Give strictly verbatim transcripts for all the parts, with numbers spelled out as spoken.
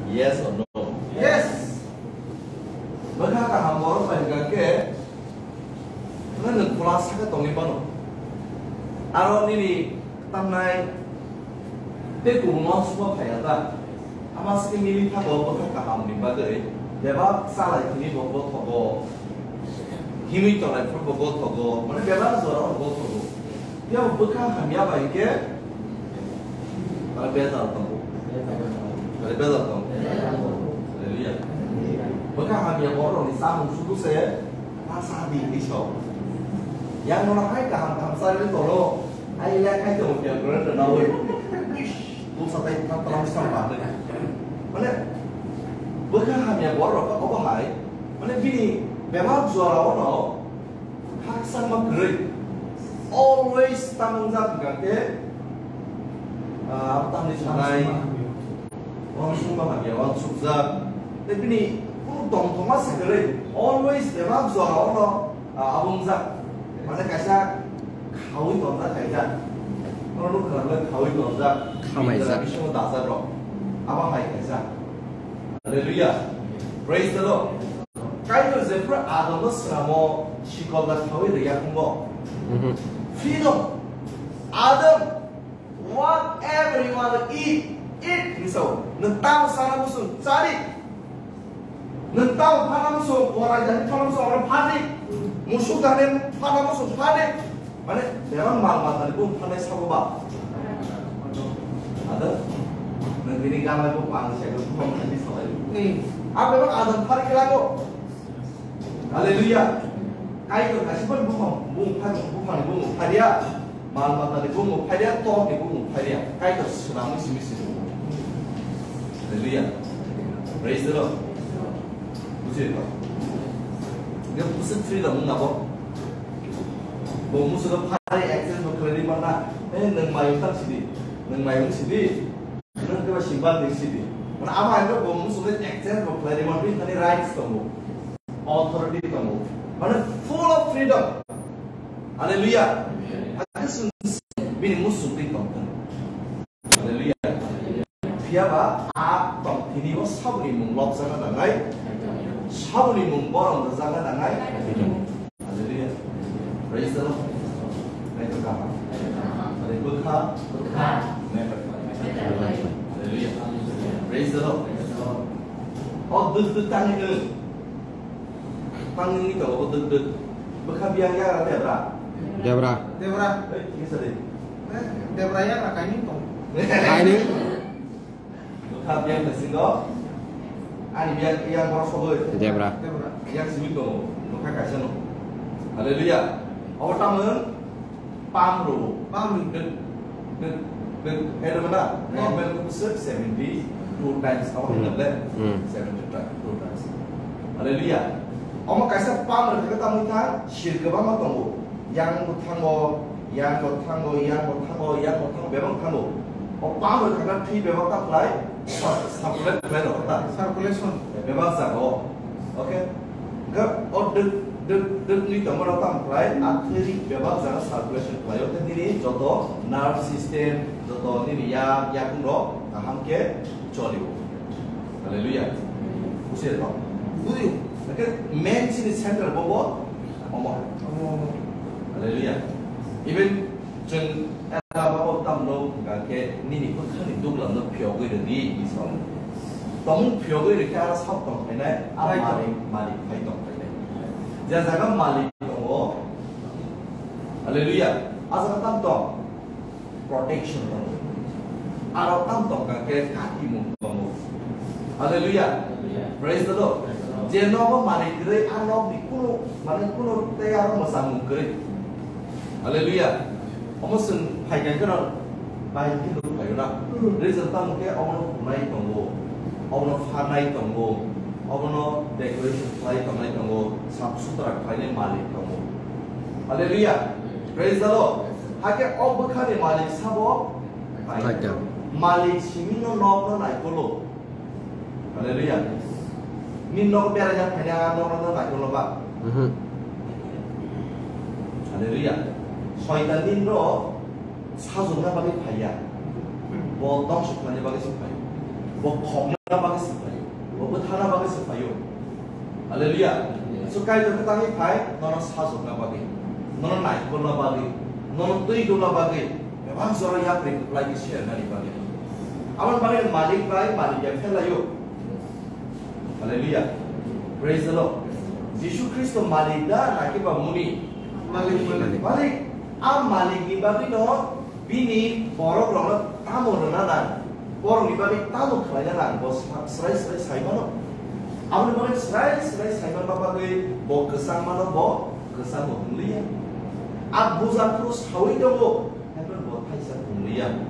Yes or no? Yes. Bwkha kaham borok bai hwnkha khe, nwng khulasa khe tongwi mano. Aro nini tamnai tei kubun uansukma phaiya ta. Ama se mili thago bwkha kahamni bagwi bebak chalai thini bo gothogo. Himwi tongnai phuru bo gothogo. Mane bebak jora o gothogo. Phiya bo bwkha hamya bai khe, mane bejal tongo. Mane bejal tongo. Hallelujah. Bwkha hamya borokni chamung sudu se, ta sa di hinwi sao. Yang nono hai kaham kaham charwi tono, hai le khai tongo phiya gre nawi. Ish, tu sa tai thang talang sam ba de. Mane, bwkha hamya borok obo hai, mane bini bebak jora o no, Khakchangma kwrwi. Always tamo wngjak hwnkha khe, ah, tamni sanai. Uansukma hamya, uansukjak. Tei bini kunu tongthokma se kwrwi. Always bebak jora o no, ah, abo wngjak. Mane kaisa khaui tonjak kaisa. Nono nukha rok le khaui tonjak. Khamaijak. Bisingo dajak rok. Abo hai kaisa. Hallelujah. Praise the Lord. Kaitor jephru Adamno swnamo sikol da khaui rwya khungo. Mhm. Freedom. Adam, whatever you want to eat, eat, hinwi sao. Nwng tamo sana muchung, chadi. Nwng tamo phana muchung, borai dani phana muchung, oro phadi. Musuk dani phana muchung, phadi. Mane, bebak mal matani bumung phanai sabo ba? Ada? Nwng bini gamai bo pang se, bo pang se, salai. Hmm. A bebak Adam phari kelago. Hallelujah. Kaitor kaisa phan buphang, bumung phari, buphangni bumung phariya. Mal matani bumung phariya, torni bumung phariya. Kaitor swnamwi simi simi. Hallelujah. Praise the Lord. Buji kha. Nge busi freedom wng abo. Bo musugo phari exchange bo khlai di mana. Eh, nwng mayung tak sidi. Nwng mayung sidi. Nwng keba simpan di sidi. Mana ama ino bo musugo exchange bo khlai di mana, bini rights tongo. Authority tongo. Mana full of freedom. Hallelujah. Amen. Bini musuk di tongthang. Hallelujah. Phiya ba a tongthini o saboni mung lobjakna nangnai, saboni mung borom rwjakna nangnai. Hallelujah. Praise the Lord. Naithoka. Hallelujah. Bwkha. Bwkha. Hallelujah. Praise the Lord. O duk duk tangwi nwng. Tangwi tongo bo duk duk. Bwkha biyang yagra debra. Debra. Debra. Oi, kisa de. Eh, debra yagra kainwi tong. Kainwi. Bwkha biyang bisingo. Ani biyang yang borok sogwi. Debra. Debra. Yang simi tongo. Bwkha kaisa no. Hallelujah. Obo tamung. Pam rwo. Pam rwo. Dek, dek, dek, hai rwo na? Hmm. Normal khe bwswk seventy two times, abo hai Hmm. le? Hmm. Seventy two times. Hallelujah. Omo kaisa pam rwkha khe tamo wngkha, sir kwbangma tongo. Yang bo thango, yang bo thango, yang bo thango, yang bo thango, bebak thango. O pam rwkha khe thwi bebak ta khlai, sa-, circulate khlai rwkha ta. Circulation. Bebak jago. Okay? Ga o dek, dek, dek ni tongma rok tam khlai, a thwi bebak jaga circulation khlai o, tei nini joto nerve system, joto nini ya, yakung rok kaham khe choli o. Hallelujah. Busi to? Bui. Hake main chini center bo bo omo. Omo. Hallelujah. Even Chwng ela ba o tamno hwnkha khe nini bwkhani duglamno phiyogwi rwdi, hinwi sa. Tongmung phiyogwi rwkhe aro sak tong phainai, aro Right. malik, malik phai tong phainai. Je jaga malik tongo, hallelujah, a jaga tam tong, protection tongo. Aro tam tong kha khe katimung tongo. Hallelujah. Praise the Lord. Je nogo malik kwrwi, a nokni kuno, mane kuno tei aro mwchangmung kwrwi. Hallelujah. Omo chwng phai kha kheno bai khe nuk phaio na. Hmm. Reason tamo khe obono hwnai tongo, obono pharnai tongo, obono decoration khlai tongnai tongo, sap sutra khlainai malik tongo. Hallelujah. Praise the Lord. Hakhe o bwkhani malik sabo Kaitor. Malik simi no nokno naikolo. Hallelujah. Nini nogo beraina phaina nogo no naikolo ba? Mhm. Hallelujah. Soitan nini no sajokna bagwi phaiya. Bo dongso khlaina bagwi se phai. Bo khokna bagwi se phaio, bo bwthana bagwi se phaio. Hallelujah. So Kaitor khe tangwi phai, nono sajokna bagwi, nono naikolna bagwi, nono twi dona bagwi, bebak jora yapri kwplai khe sernani bagwi. Aboni bagwi malik bai malik ya phelaio. Hallelujah. Praise the Lord. Jisu Khristo malik da naki ba muni? Malik, malik. Malik. A malik ni bagwi no bini borok rokno tamo rwna nang. Borok ni bagwi tamo khlaina nang. Bo sa-, srai srai sai mano. Aboni bagwi srai srai sai manma bagwi bo kwchang mano, bo kwchang bo wng liya. A buja phuru sawi tongo. Haiphano bo thaisa thumliya.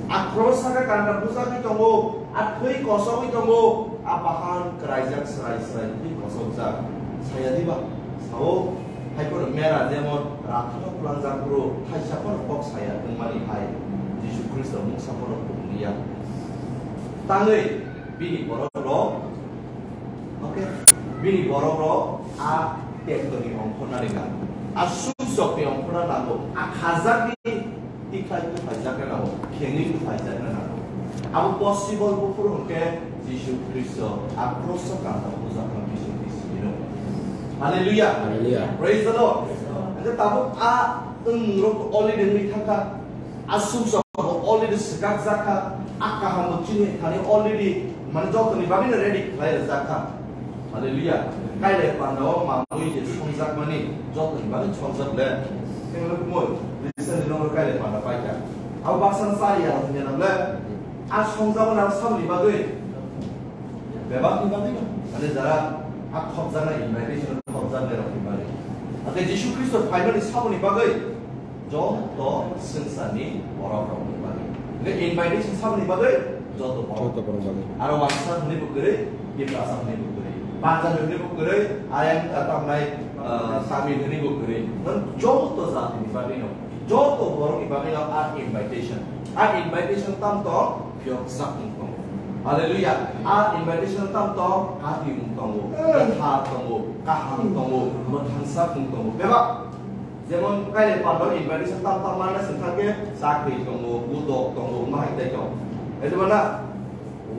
A cross saka kanda bujagwi tongo, a thwi kosogwi tongo, a bahan kwraijak srai srai thwi kosokjak. Saya diba? Sao, haiphano mera jemon rathano kwlangjak bro, thaisa phano kok saya wngmani hai Jisu Khristo mungsa phano thumliya. Tangwi bini borok rok, okay, bini borok rok a tekto ni ongkhorna ringa, a sumsok ni ongkhorna nango, a khajak ni tikhlai tu phaijak na nango, khengwi tu phaijak na nango. Abo possible buphuru hwnkhe Jisu Khristo a cross o kanta bujak na bising bising no. Hallelujah. Hallelujah. Praise the Lord. Hwnkhe tabuk a wngmung rok already wngwi thangkha. A sumsok bo already swkakjak kha, a kaham bo chini thani already, mane, jotoni bagwi no ready khlai rwjak kha. Hallelujah. Kailai panda o mamui je songjakmani jotoni bagwi songjak le. Khe mo, recently no kailai panda paikha. Abo baksa no chari ya hwnwi nang le. A songjak na saboni bagwi. Bebak ni bagwi no. Mane jara a khopjaknai invitation khopjaknai rok ni bagwi. Ate Jisu Khristo phaimani saboni bagwi. Joto swngcharni borok rokni bagwi. Hwnkhe invitation saboni bagwi? Joto borok. Joto borok bagwi. Aro Wangsa hwnwi bo kwrwi, Tiprasa hwnwi bo kwrwi, Panjabi hwnwi bo kwrwi, ayang, ah, tamnai, ah, Tamil hwnwi bo kwrwi. Nwng joto jatini bagwi no, joto borokni bagwi no a invitation. A invitation tam tong, phiyok sak wng tongo. Hallelujah. A invitation tam tong, kati wng tongo, kwthar tongo, kaham tongo, mwthangsak wng tongo. Bebak. Jemon, kaile pandao invitation tam tam manna sengkha khe chakri tongo, budok tongo, mahai tai tongo. Ede bana,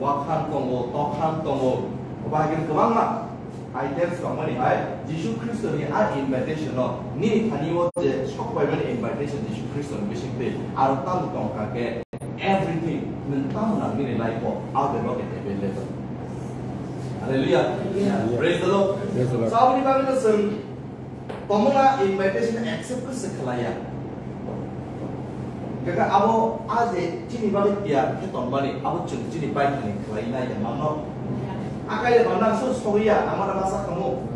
wakhan tongo, tokhan tongo, bahai khe kwbangma items tongmani hai, Jisu Khristo ni a invitation no, nini thani o je sok paimani invitation Jisu Khristo ni bising twi, aro tamo tongkha khe everything, nwng tamo nang nini life o, abo bebak khe available. Hallelujah. Hallelujah. Praise the Lord. Praise the Lord. Saboni bagwi no chwng Tongmani invitation accept khe se khlaiya. Kaka abo a je chini bagwi tiyar khe tongmani, abo chwng chini bai thani khlai nai ya manno. Akai le manna aswk soriya, amana masa khamu.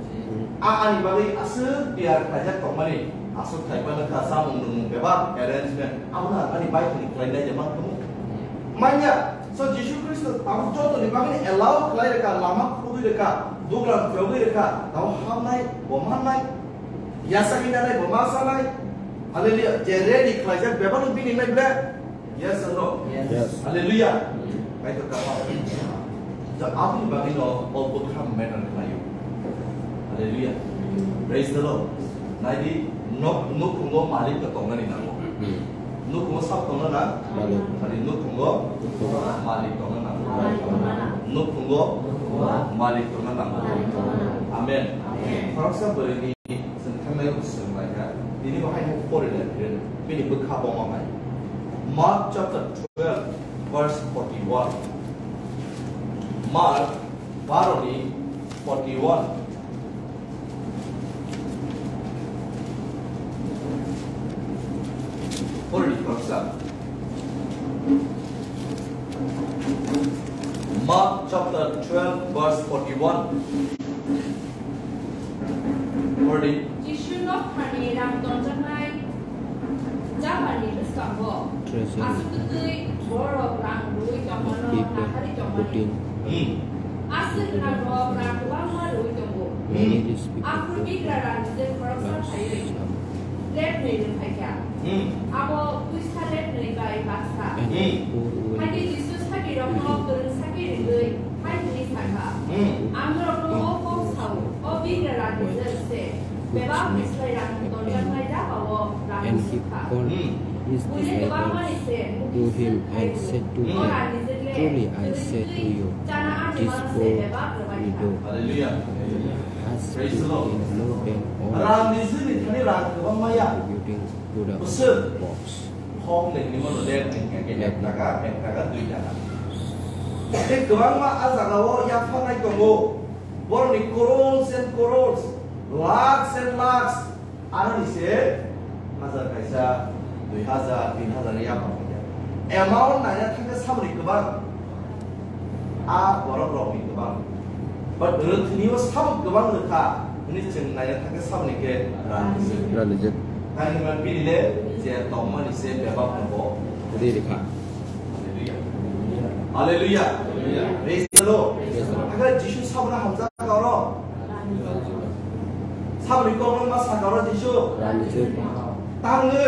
A ani bagwi aswk tiyar khlaijak tongmani, aswk thai pano kha samung nungmung bebak arrangement, abo na ani bai thani khlai nai ya man khamu. Manya, so Jisu Khristo abo joto ni bagwi allow khlai rwkha, lama khudui rwkha, duglam phiyogwi rwkha, tamo hamnai, bo mannai. Yasakni nanai bo ma sanai. Hallelujah. Je ready khlaijak bebak no bini nai ble. Yes or no? Yes. Yes. Hallelujah. Kaitor kaham. Ja aboni bagwi no o bwkham matter khlaio. Hallelujah. Praise the Lord. Naidi nok nukhungo malik no tongnani nango. Hmm. Nukhungo sab tongna na? Malik. Khali nukhungo malik tongna nango. Malik tongna nango. Nukhungo malik tongna nango. Amen. Amen. Khoroksa bwrwini Chwng thangnai o chwng lai kha. Tini bo haino pori lai phire bini bwkha boma bai. Mark chapter twelve verse forty-one. Mark baro ni forty-one. Pori ni khoroksa. Mark chapter twelve verse forty-one. Pori. Jisu nokharni rang tonjaknai jamanni bwskango Treasury. Aswk twi borok rang rwui tongmano naharwi tongmani. Hmm. Aswk gwnangrok rang kwbangma rwui tongo. Many rich people Aphuru bigra rang rijwk khoroksa phaiwi plate nwi rwphaikha. Hmm. Abo twisa plate nwi bai baksa. And Hmm. poor women Hakhe Jisu sakirokno kwrwng sakki rwgwi hai hwnwi sakha, Hmm. Ang norokno o kok sao, o bigra rang rijwk se bebak bislai rang tonjaknai jagao rang rijwk kha. And he called his disciples to him and said to them, O rang rijwk le Truly I say to you, this poor widow has been more than all contributing to the works. Tei kwbangma a jagao yapharnai tongo. Borokni crores and crores, lakhs and lakhs, aroni se hazar kaisa, dui hazar, tin hazar ni yaphar khaikha. Amount naina thangkhe samani kwbang. A borok rokni kwbang. But rwthwini o sabo kwbang rwkha. Hwnwi chwng naina thangkhe samani khe rang rijak. Rang rijak. Thangwi ma bini le je tongmani se bebak no bo. Ri rikha. Hallelujah. Hallelujah. Praise the Lord. Praise the Lord. Hakhe Jisu saboni hamjak oro. Saboni kokno ma saka oro Jisu. Rang rijak. Tangwi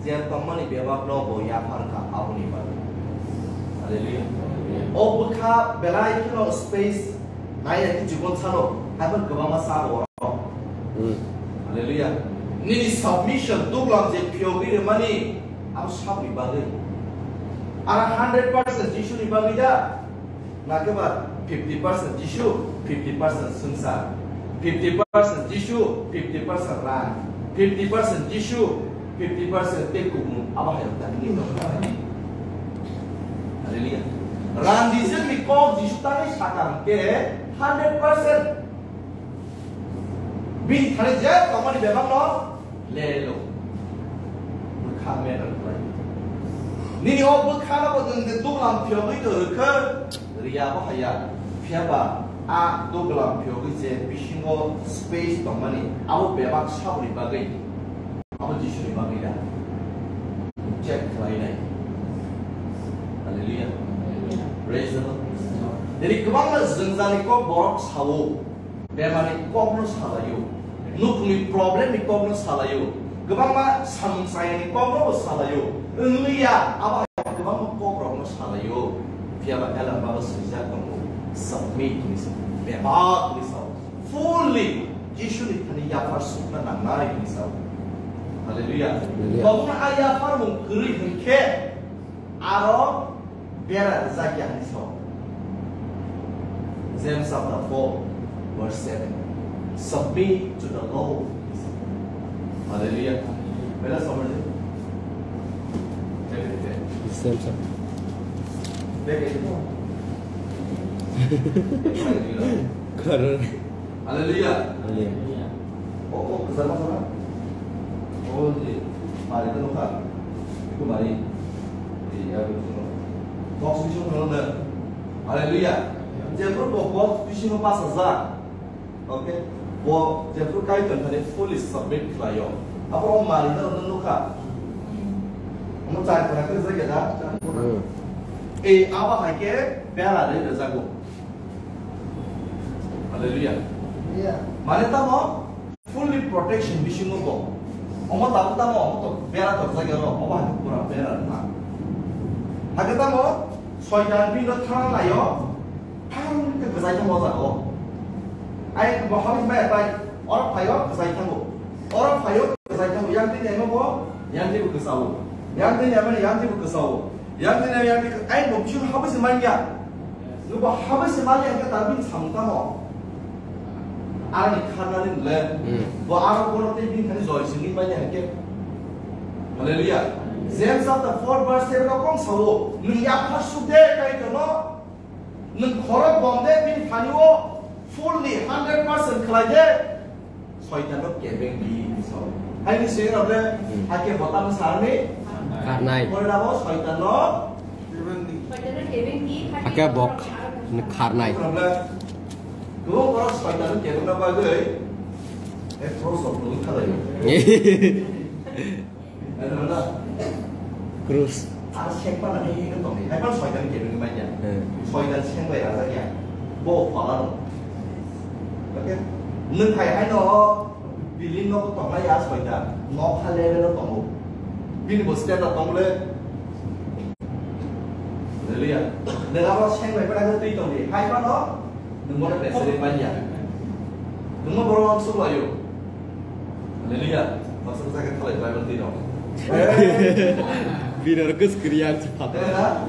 je tongmani bebak no bo yaphar kha aboni bagwi. Hallelujah. O bwkha belai kheno space nai nai jibon sano, hai phano kwbangma sabo oro. Hmm. Hallelujah. Nini submission duglam je phiyogwi rwmani abo saboni bagwi. Ara hundred percent Jisuni bagwi da. Nakhe ba fifty percent Jisu, fifty percent swngchar, fifty percent Jisu, fifty percent rang, fifty percent Jisu, fifty percent tei kubun, abo hai rok tangwi tong kha. Hallelujah. Rang rijak ni kok Jisu tangwi sakha hwnkhe hundred percent. Bini thani je tongmani bebak no lelo. Bwkha matter khlai. Nini o bwkha no bo nwng de duglam phiyogwi to rwkha, riya bo haya. Phiya ba a duglam phiyogwi je bisingo space tongmani abo bebak saboni bagwi. Abo Jisuni bagwi da. Check khlai nai. Hallelujah. Praise the Lord. Jadi kwbangma jwngjani kok borok sawo. Bemarni kokno salaio, nukhungni problemni kokno salaio, kwbangma samung chayani kokno bo salaio. Wngya, abo hai kwbangma kokrokno salaio. Phiya ba Ellen White bo swijak tongo, submit hwnwi sa, bebak hwnwi sao, fully Jisuni thani yaphar sukna nangnai hwnwi sao. Hallelujah. Hallelujah. Tongmani a yapharmung kwrwi hwnkhe, aro bera rijak ya hwnwi sao. James chapter four, verse seven. Submit to the Lord. Hallelujah. Bela sabr je. James chapter. Bek itu. Hallelujah. Karon. Hallelujah. Hallelujah. O, o, kwchar ma sana? O, di, mari ta nukha. Iku mari. Di, ya, iku sunu. Box bisingo phano na. Hallelujah. Jephru bo box bisingo pas hajar. Okay? Bo jephru Kaitor thani fully submit khlaio. Abo o mari ta nukha. Omo char khana khe jagya da? Hmm. Ei, abo hai khe bera re rejago. Hallelujah. Yeah. Mane tamo fully protection bisingo bo. Omo tabuk tamo omo to bera torjak ya ro, obo hai pura bera na. Hake tamo soitan bino thana layo, thang ke gajai tamo jago. Ai bo habis mai tai, oro phayo gajai tamo. Oro phayo gajai tamo, yang tini emo bo, yang tini bo kesau. Yang tini emo yang tini bo kesau. Yang tini yang tini, ai bo bisu habis mai ya. Nubo habai se mali hwnkhe ta bini samung tamo? Aroni kharnani le. Hmm. Bo aro bono tei bini thani joy singwi manya hwnkhe. Hallelujah. James chapter four verse seven o kong sao, "Nwng yaphar suk de Kaitorno, nwng khorok bom de bini thani o fully hundred percent khlai de." Soitanno kebeng di hwnwi sao. Haini sengwi rok le, hmm, hake bo tamo sarni? Kharnai. Pore dabo soitanno kebeng di. Soitanno kebeng di, hake bok ni kharnai. Rok le, kwbang borok soitanno kebengna bagwi, eh, cross rok nungwi khalai. Krus. Ar sekpa na hei hino tongni. Haipan soitan kebeng manya. Hmm. Soitan sengbai rajak ya. Bo phalano. Oke. Nwng hai haino building no tongnai ya soitan. Nokha level o tongo. Bini bo standard tongole. Hallelujah. Nwng abo sengbai pada twi tongni. Haipano nwng bono besari manya. Nwng bono ang sulayo. Hallelujah. Baksa baksa khe thalai Bible twi rok. Bini oro kwchwkri yang se phatha. Eh, na?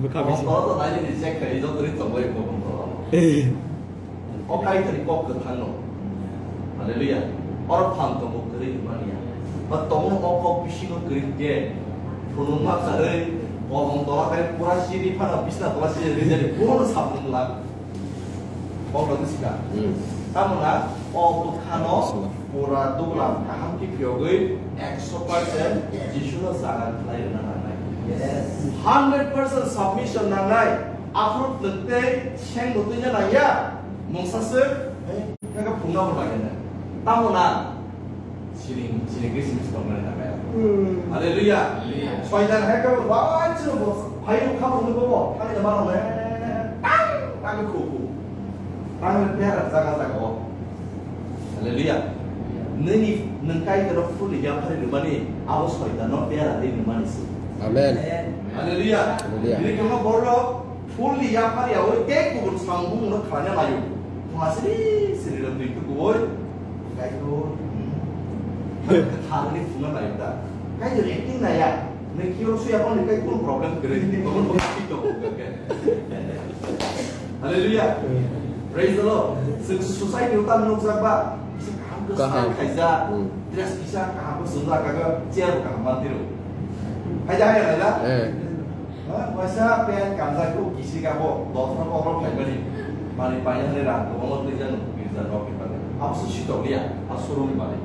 Bwkha bisi. Kolom toro to naini ni check khai, joto ni tongbai kolom toro. Eh. O Kaitorni kok kwthang no. Hallelujah. Oro phan tongo kwrwi mania. Ba tongo o kok bisingo kwrwi khe. Phunukma kwrwi, kolom tola khai pura siri phano bisna tola siri rijali bono sapung la. Kok no sika. Hmm. Tamona o bwkhano pura duglam kaham khe phiyogwi ekso percent Jisuno jaga khlai rwna nangnai. Yes. Hundred percent submission nangnai. Aphuru twtwi seng bo twina nangya. Mungsa swk, eh, kaka phungna bo nangya. Tamona Sining, sining khe sining tongmani nangya. Hmm. Hallelujah. Hallelujah. Soitan hai khe bo bai chwng bo, hai rok kha bo nukgo bo, thani da mano le, tang, tang khu khu. Tang le bera jaga jaga o. Hallelujah. Nini, nwng Kaitorno phulni yaphari rwmani, abo soitanno bera de rwmani se. Amen. Hallelujah. Hallelujah. Bini kwma borok Phulni yaphar yaui tei kubun samung bumungno khlaina laio. Phunga siri siri rw twi tukuui. Kaitor, hmm. Tharni phunga laio da. Kaitor acting naya. Nai kio su yapon ni kai kun problem kre. Tokon bo thik tongo khe. Hallelujah. Praise the Lord. Chwng society o tam nukjak ba. Kaham. Kisa kaham khaijak. Hmm. Dress kisa kaham ko swngjak kaga chair bo kaham mantiro. Khaijak hai laila. Eh. Ha, waisa pen kanjak khe kisi kabo, dosra borok phaimani. Mani painani rang kwbangma twijak no, girja nok ni bagwi. Abo se sitokliya, a showroom ni malik.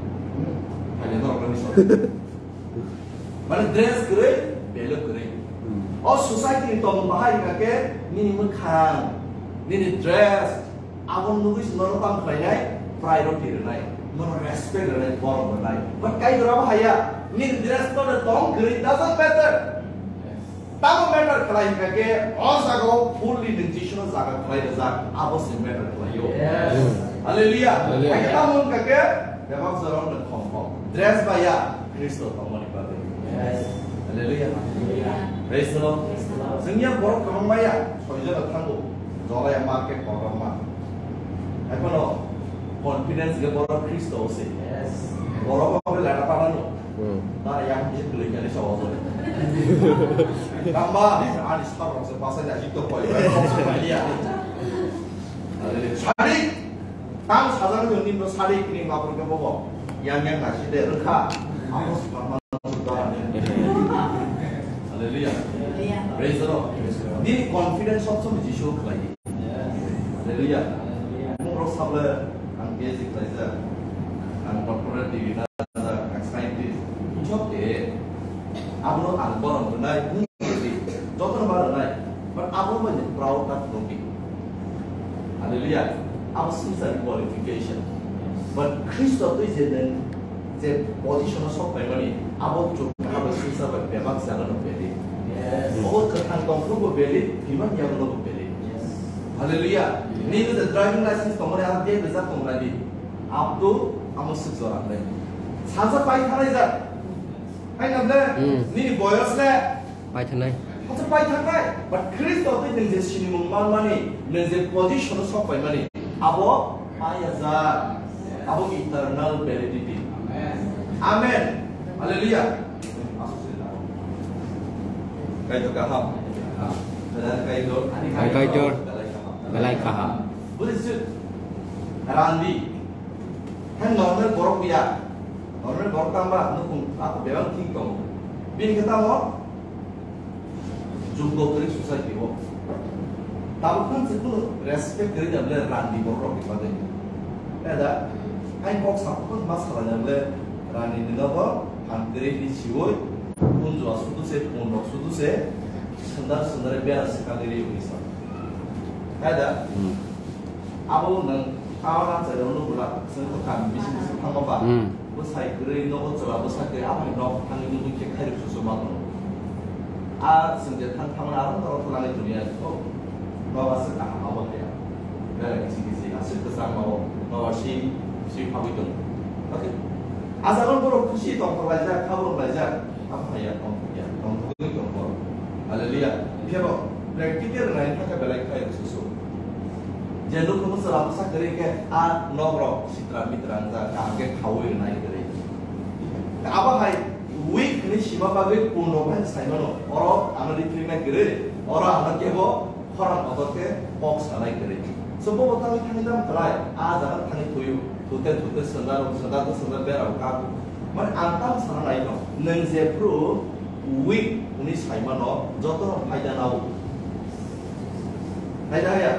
Phaile norok ni sor. Mane dress kwrwi, belok kwrwi. Hmm. O society ni tongmung bahai hwnkha khe, nini mwkhang, nini dress, Abo nugwi se nono tamo khlainai, priority rwnai, nono respect rwnai, borom rwnai. But Kaitor abo haya, nini dress code tong kwrwi doesn't matter. Tamo matter khlai hwnkha khe, o jagao fully nwng Jisuno jaga khlai rwjak, abo se matter khlaio. Yes. Hallelujah. Hallelujah. Hai khe tamo wngkha khe, bebak jorao nwng khom khom. Dress ba ya, Khristo tongmani bagwi. Yes. Hallelujah. Hallelujah. Praise the Lord. Praise the Lord. Chwngya borok kwbangma ya, soijono thango, jora ya market kotorma. Haiphano confidence ge borok Khristo se. Yes. Borok obo leta panano. Hmm. Tara yang je kwlwi kani sawo jore. Kamba, ani sarok se pasai da jito koi, koi se koi ya. Hallelujah. Sadi, Tang sajak joni no sari kini mapur ke bobo. Yang yang nasi de rwkha. Amo sparma. Hallelujah. Hallelujah. Praise the Lord. Nini confidence sob somoi Jisu khlai. Hallelujah. Mung rok sable ang P H D khlaijak. Ang doctorate degree najak. Ang scientist. Chok de. Abono ang borom rwnai. Jotono ma rwnai, but abo bai ni proud ta phunukdi. Hallelujah. Abo swngcharni qualification. But Khristo twi je nang je position o sok paimani, abo chuk abo swngchar bai bebak jagano valid. Yes. Obo kwthang tongphuru bo valid, thwimani yagulo bo valid. Yes. Hallelujah. Nini je driving license tongmani abo bag rijak tongmani. Abdo amo swk jora khlai. Saja pai thanai jak. Hai na ble? Hmm. Nini boyos le? Paithanai. Acha paithanai. But Khristo twi nwng je sinimung manmani, nwng je position o sok paimani, abo paiya jak. Abo eternal validity. Amen. Hallelujah. Kaitor kaham. Kaitor. Hai Kaitor. Belai kaham. Belai kaham. Buddhist randi. Hai normal borok ya. Normal borok tangba nukung ako bebak thik tongo. Bini khe tamo jumbo kwrwi society o. Tabuk khan se kunu respect kwrwi da bole randi borok rok ni bagwi. Eda, hai kok sa kok ma sala da bole randi ni nogo phan kwrwi ni siwi punjua sudu se pun rok sudu se sundar sundar bera se kagwi ri uni sa. Eda, hmm. Abo nwng tawa na chai rok nukla, chwng to kami bisi bisi thangma ba. Hmm. Bwsai kwrwi nogo chwla bwsa kwrwi, aboni nok thangwi nugwi khe khairok susu ma tono. A chwng je thang thangmani aro norok thwlangwi tongya, oh, nok aswk kaham abo khe. Bera kisi kisi aswk kwchang ma o, nok asi si phagwi tongo. Okay. A jaga borok khusi tong phalaijak, kha bo laijak. Abo hai ya, tong ya, tong thogwi tong bo. Hallelujah. Khe bo practical nai thaka belai khai susu. Je nukung chwla bwsa kwrwi khe a nok rok sitra mitra wngjak, kaham khe khaui rwnai kwrwi. Abo hai weak hwnwi sima bagwi pun rok hai sai mano. Oro ano ri philmai kwrwi. Oro ang kebo khorang kotor khe kok sanai kwrwi. So bo bo thangwi thangwi tamo khlai, a jaga thangwi thuyu, thute thute senda rok, senda to senda bera rok kak. Mane ang tamo sana nai no, nwng jephru weak hwnwi saimano jotono phaida nao. Phaida haya?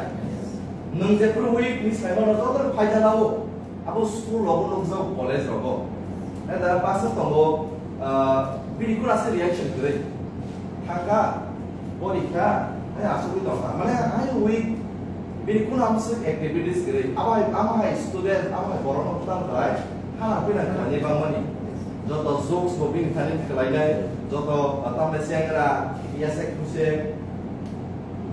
Nwng jephru weak hwnwi saimano jotono phaida nao. Abo school rogo nukjago, college rogo. Nai da basa tongo, ah, bini kuna se reaction kwrwi. Thangkha, porikha, hai asugwi tongkha. Mane hai weak, bini kuna amswk activities kwrwi. Abo hai, amo hai student, amo hai borokno kwtal khlai, hana pina khlainai bangmani. Joto jokes bo bini thani khlainai, joto, ah, tamle sengra, yasek khusek.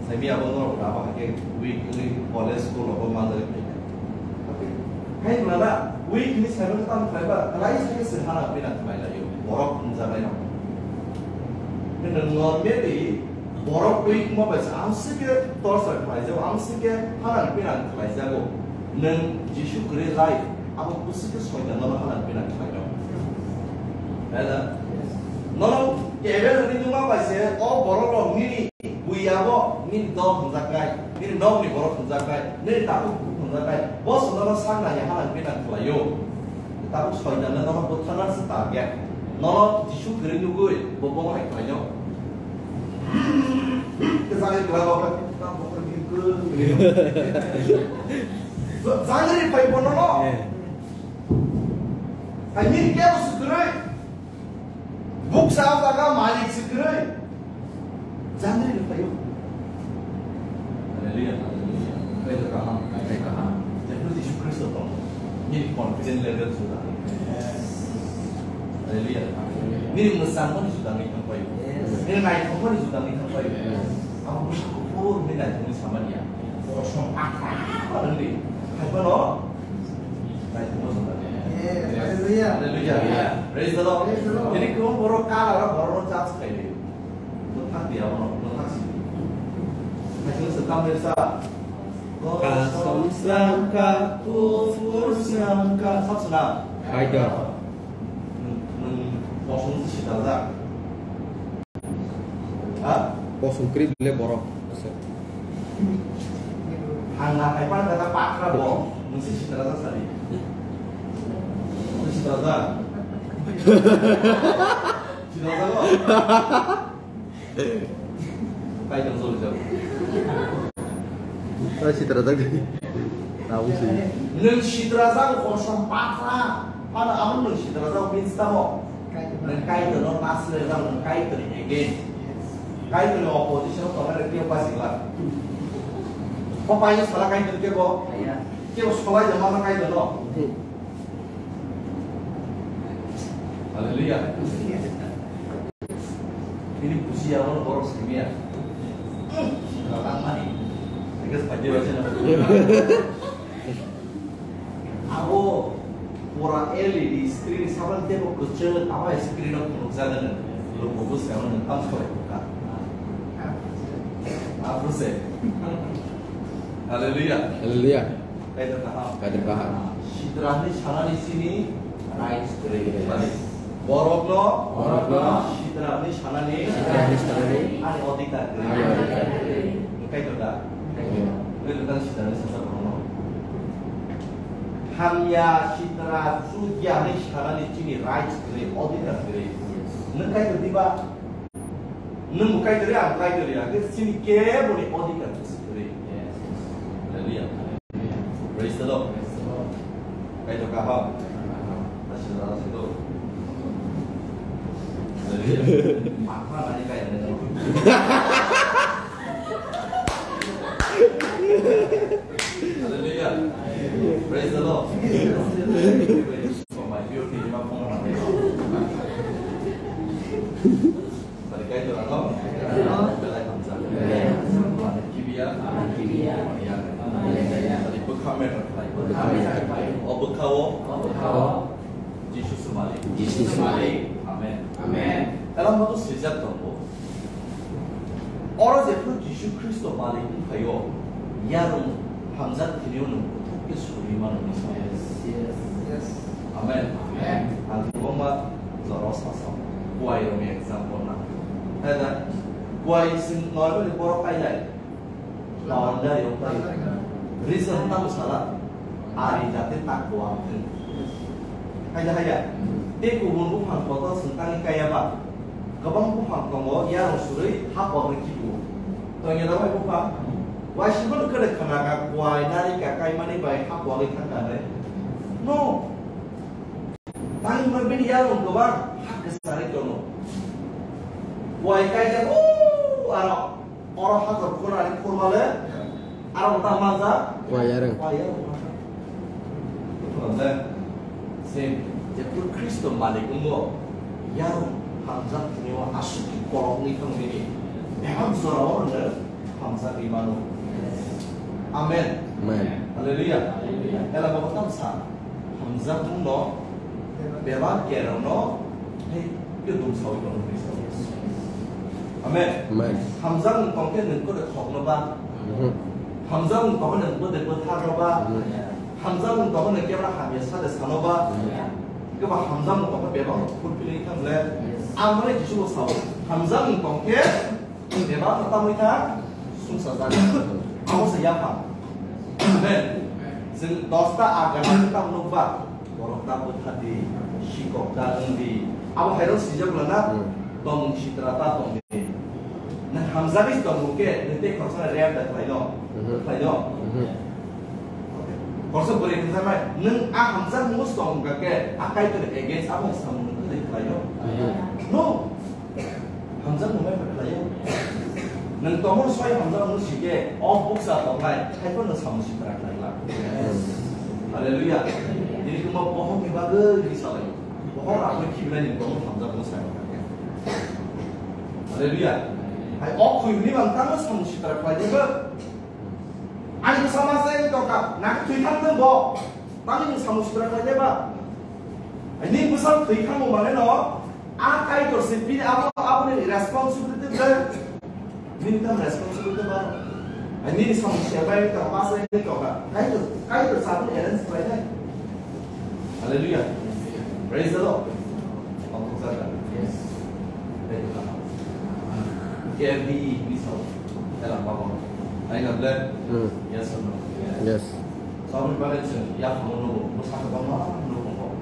Saimi abo norok abo hai khe weak wngwi college school rogo manjak phaikha. Hai wngla na, weak hwnwi saimano tamo khlai ba, khlai se se hana pina khlai laio, borok hwnjaknai rok. Kintu normally borok weak wngma bai se ang se khe torture khlai jago, ang se khe hana pina khlai jago. Nwng Jisu kwrwi life, abo bwswk khe soitan no hana pina khlai jago. Hai da? Nono kebel hwnwi nungma bai se o borok rok nini Buiyabo nini dol hwnjaknai, nini nokni borok hwnjaknai, nini tabuk hwnjaknai, bo chwngno sak naiya halang pinang khlaio. Tabuk soitanno nono bwtharna se target. Nono Jisu kwrwi nugwi bo bomo hai khlaino. Kwchangni kwlago, tabuk kwrwi kwrwi. Jangri phai bo nono. Hai nini kebo se kwrwi. Buksa o jaga malik se kwrwi. Jangri ni phaio. Hallelujah, hallelujah. Kaitor kaham, kaitor kaham. Jephu Jisu Khristo tong. Nini confident level juda. Hallelujah. Nini mwsangmani juda ni thang phaio. Nini naithokmani juda ni thang phaio. Abo bwsa kuphur ni naithokni samani ya. Kosom akha. Hallelujah. Hai phano. Hallelujah. Hallelujah. Praise the Lord. Praise the Lord. Ini kau borok kalah, borok chance kaya. Muthan dia, borok muthan sih. Hai, itu sedang desa. Kasong sangka, kufur sangka. Sab senang. Hai dah. Nung, nung, kosong sih dah. Ha? Kosong kri bile borok. Ang na hai pa kata patra bo, mesti sitra ta sari. Mesti sitra ta. Sitra ta lo. Kai jang sori jang. Ai, sitra ta. Tahu sih. Nung sitra ta kosong patra. Pada amun nung sitra ta minsta mo. Nung Kaitor no pasle jang, nung Kaitor ni against. Kaitor ni opposition tongnai rok kebo pasi glak. Bo paino sala Kaitor kebo. Kebo solai jama ma Kaitor no. Hallelujah. Ini puji ya, orang borok sini ya. Kalau tak mani. I guess pagi baca na. Abo pura L E D screen saban tebo kwchwng, abo screen o phunukjagan, lo bo bwskango nwng tam solai kha. Abo se. Hallelujah. Hallelujah. Kaitor kaham. Kaitor kaham. Sitrani sanani sini rights kwrwi. Borokno, borokno, sitrani sanani, sitrani sanani, ani odhikar kwrwi. Ani odhikar kwrwi. Kaitor da. Kaitor. Kaitor da sitrani sasa borokno. Hamya sitra chukya hinwi sanani chini rights kwrwi, odhikar kwrwi. Nwng Kaitor diba? Nwng bo Kaitor ya, ang Kaitor ya, khe chini keboni odhikar kwrwi. Hallelujah. Praise the Lord. Kaitor kaham. Asila asila. Hallelujah. Makma nani kaya nani. Hallelujah. Praise the Lord. Praise for my beauty, my phone. Tadi Kaitor ano, belai hamjak. Mane kibiya, kibiya, ya. Tadi bwkha matter khlai. Bwkha matter khlai. O bwkha o, o bwkha o. Jisu se Malik. Jisu se Malik. Amen. Amen. Ela mo to sejak tongo. Oro jephru Jisu Khristo Malik wngkhaio, yarwng hamjak thwinio nwng kuthuk khe suri mano hwnwi sa. Yes, yes, yes. Amen. Amen. Ang kwbangma jorao sa sa. Buai rokni example na. Hai da? Wai sing normal borok kainai. Lawan da yok tai. Reason tamo sala. Ari jate tak kuang thung. Hai da hai da. Te kubun buphang kotor sung tangwi kaya ba. Kwbang buphang tongo, yarung surui ha porni khibu. Tongya da wai buphang. Wai sibon kwrwi khana ka kuai nari ka kaimani bai ha porni thang ka nai. No. Tangwi bini yarung kwbang ha kwchari tono. Kuai kaijak o aro. Oro hakor khorani khormale aro ta manjak. Kuai yarung. Kuai yarung. Same. Jephru Khristo malik wngo, yarung hamjak thwngwi aswk kolokni thang bini. Bebak jorao hwnwi hamjagwi mano. Amen. Amen. Hallelujah. Ela babo tamsa. Hamjakmungno bebak kerongno hei khe dum sawi tongwi Khristo. Amen. Amen. Hamjakmung tongkhe nwng kode thokno ba. Mhm. Hamjakmung tongkhe nwng bode bwtharno ba. Mhm. Hamjakmung tongkhe nwng kebra hamya sade sano ba. Mhm. Keba hamjakmung tongkhe bebak fulfilling thangle. Yes. Ang mane Jisu bo sao. Hamjakmung tongkhe Bebak no tamwi tha, sumsa jani. Amo se yaphang. Amen. Chwng dosta agana tam nukba. Borok ta bwtha di, sikok ta wng di. Abo hairok sijak lana, hmm, tongmung sitra ta tong di. Nwng hamjagwi tongmung khe, nwng tei khoroksa rem da khlai no. Mhm. Khlai no. Mhm. Khoroksa bwrwi hwnjaknai, nwng a hamjakmungo tong wngkha khe, a Kaitorni against abo samung nwng kwrwi khlai no. Mhm. No. Hamjakmung bai khlaio. Nwng tongmor soi hamjakmung si khe, o bukcha tongnai, hai phano samung sitra khlai glak. Hallelujah. Tini khe mo bohok ni bagwi ri salai. Bohok aboni khibinai ni tongmor hamjakmung sai. Hallelujah. Hai o khoi ni bang tamo samung sitra khlai de ba. Ani bwsa ma se tongkha, na thwi thang bo. Tamo ni samung sitra khlai de ba. Ai ni bwsa thwi thang bo mane no. A Kaitor se bini abo, aboni responsibility ble. Nini tam responsibility ba. Nini samung se bai ta ma se ni toka. Kaitor, Kaitor sa ni arrange bai nai. Hallelujah. Praise the Lord. Yes. K B E ni sao. Ela baba. Ai na ble. Hmm. Yes or no? Yes. Sabri bagwi chwng yaphangno nugo, bwsakhe bangma nugo.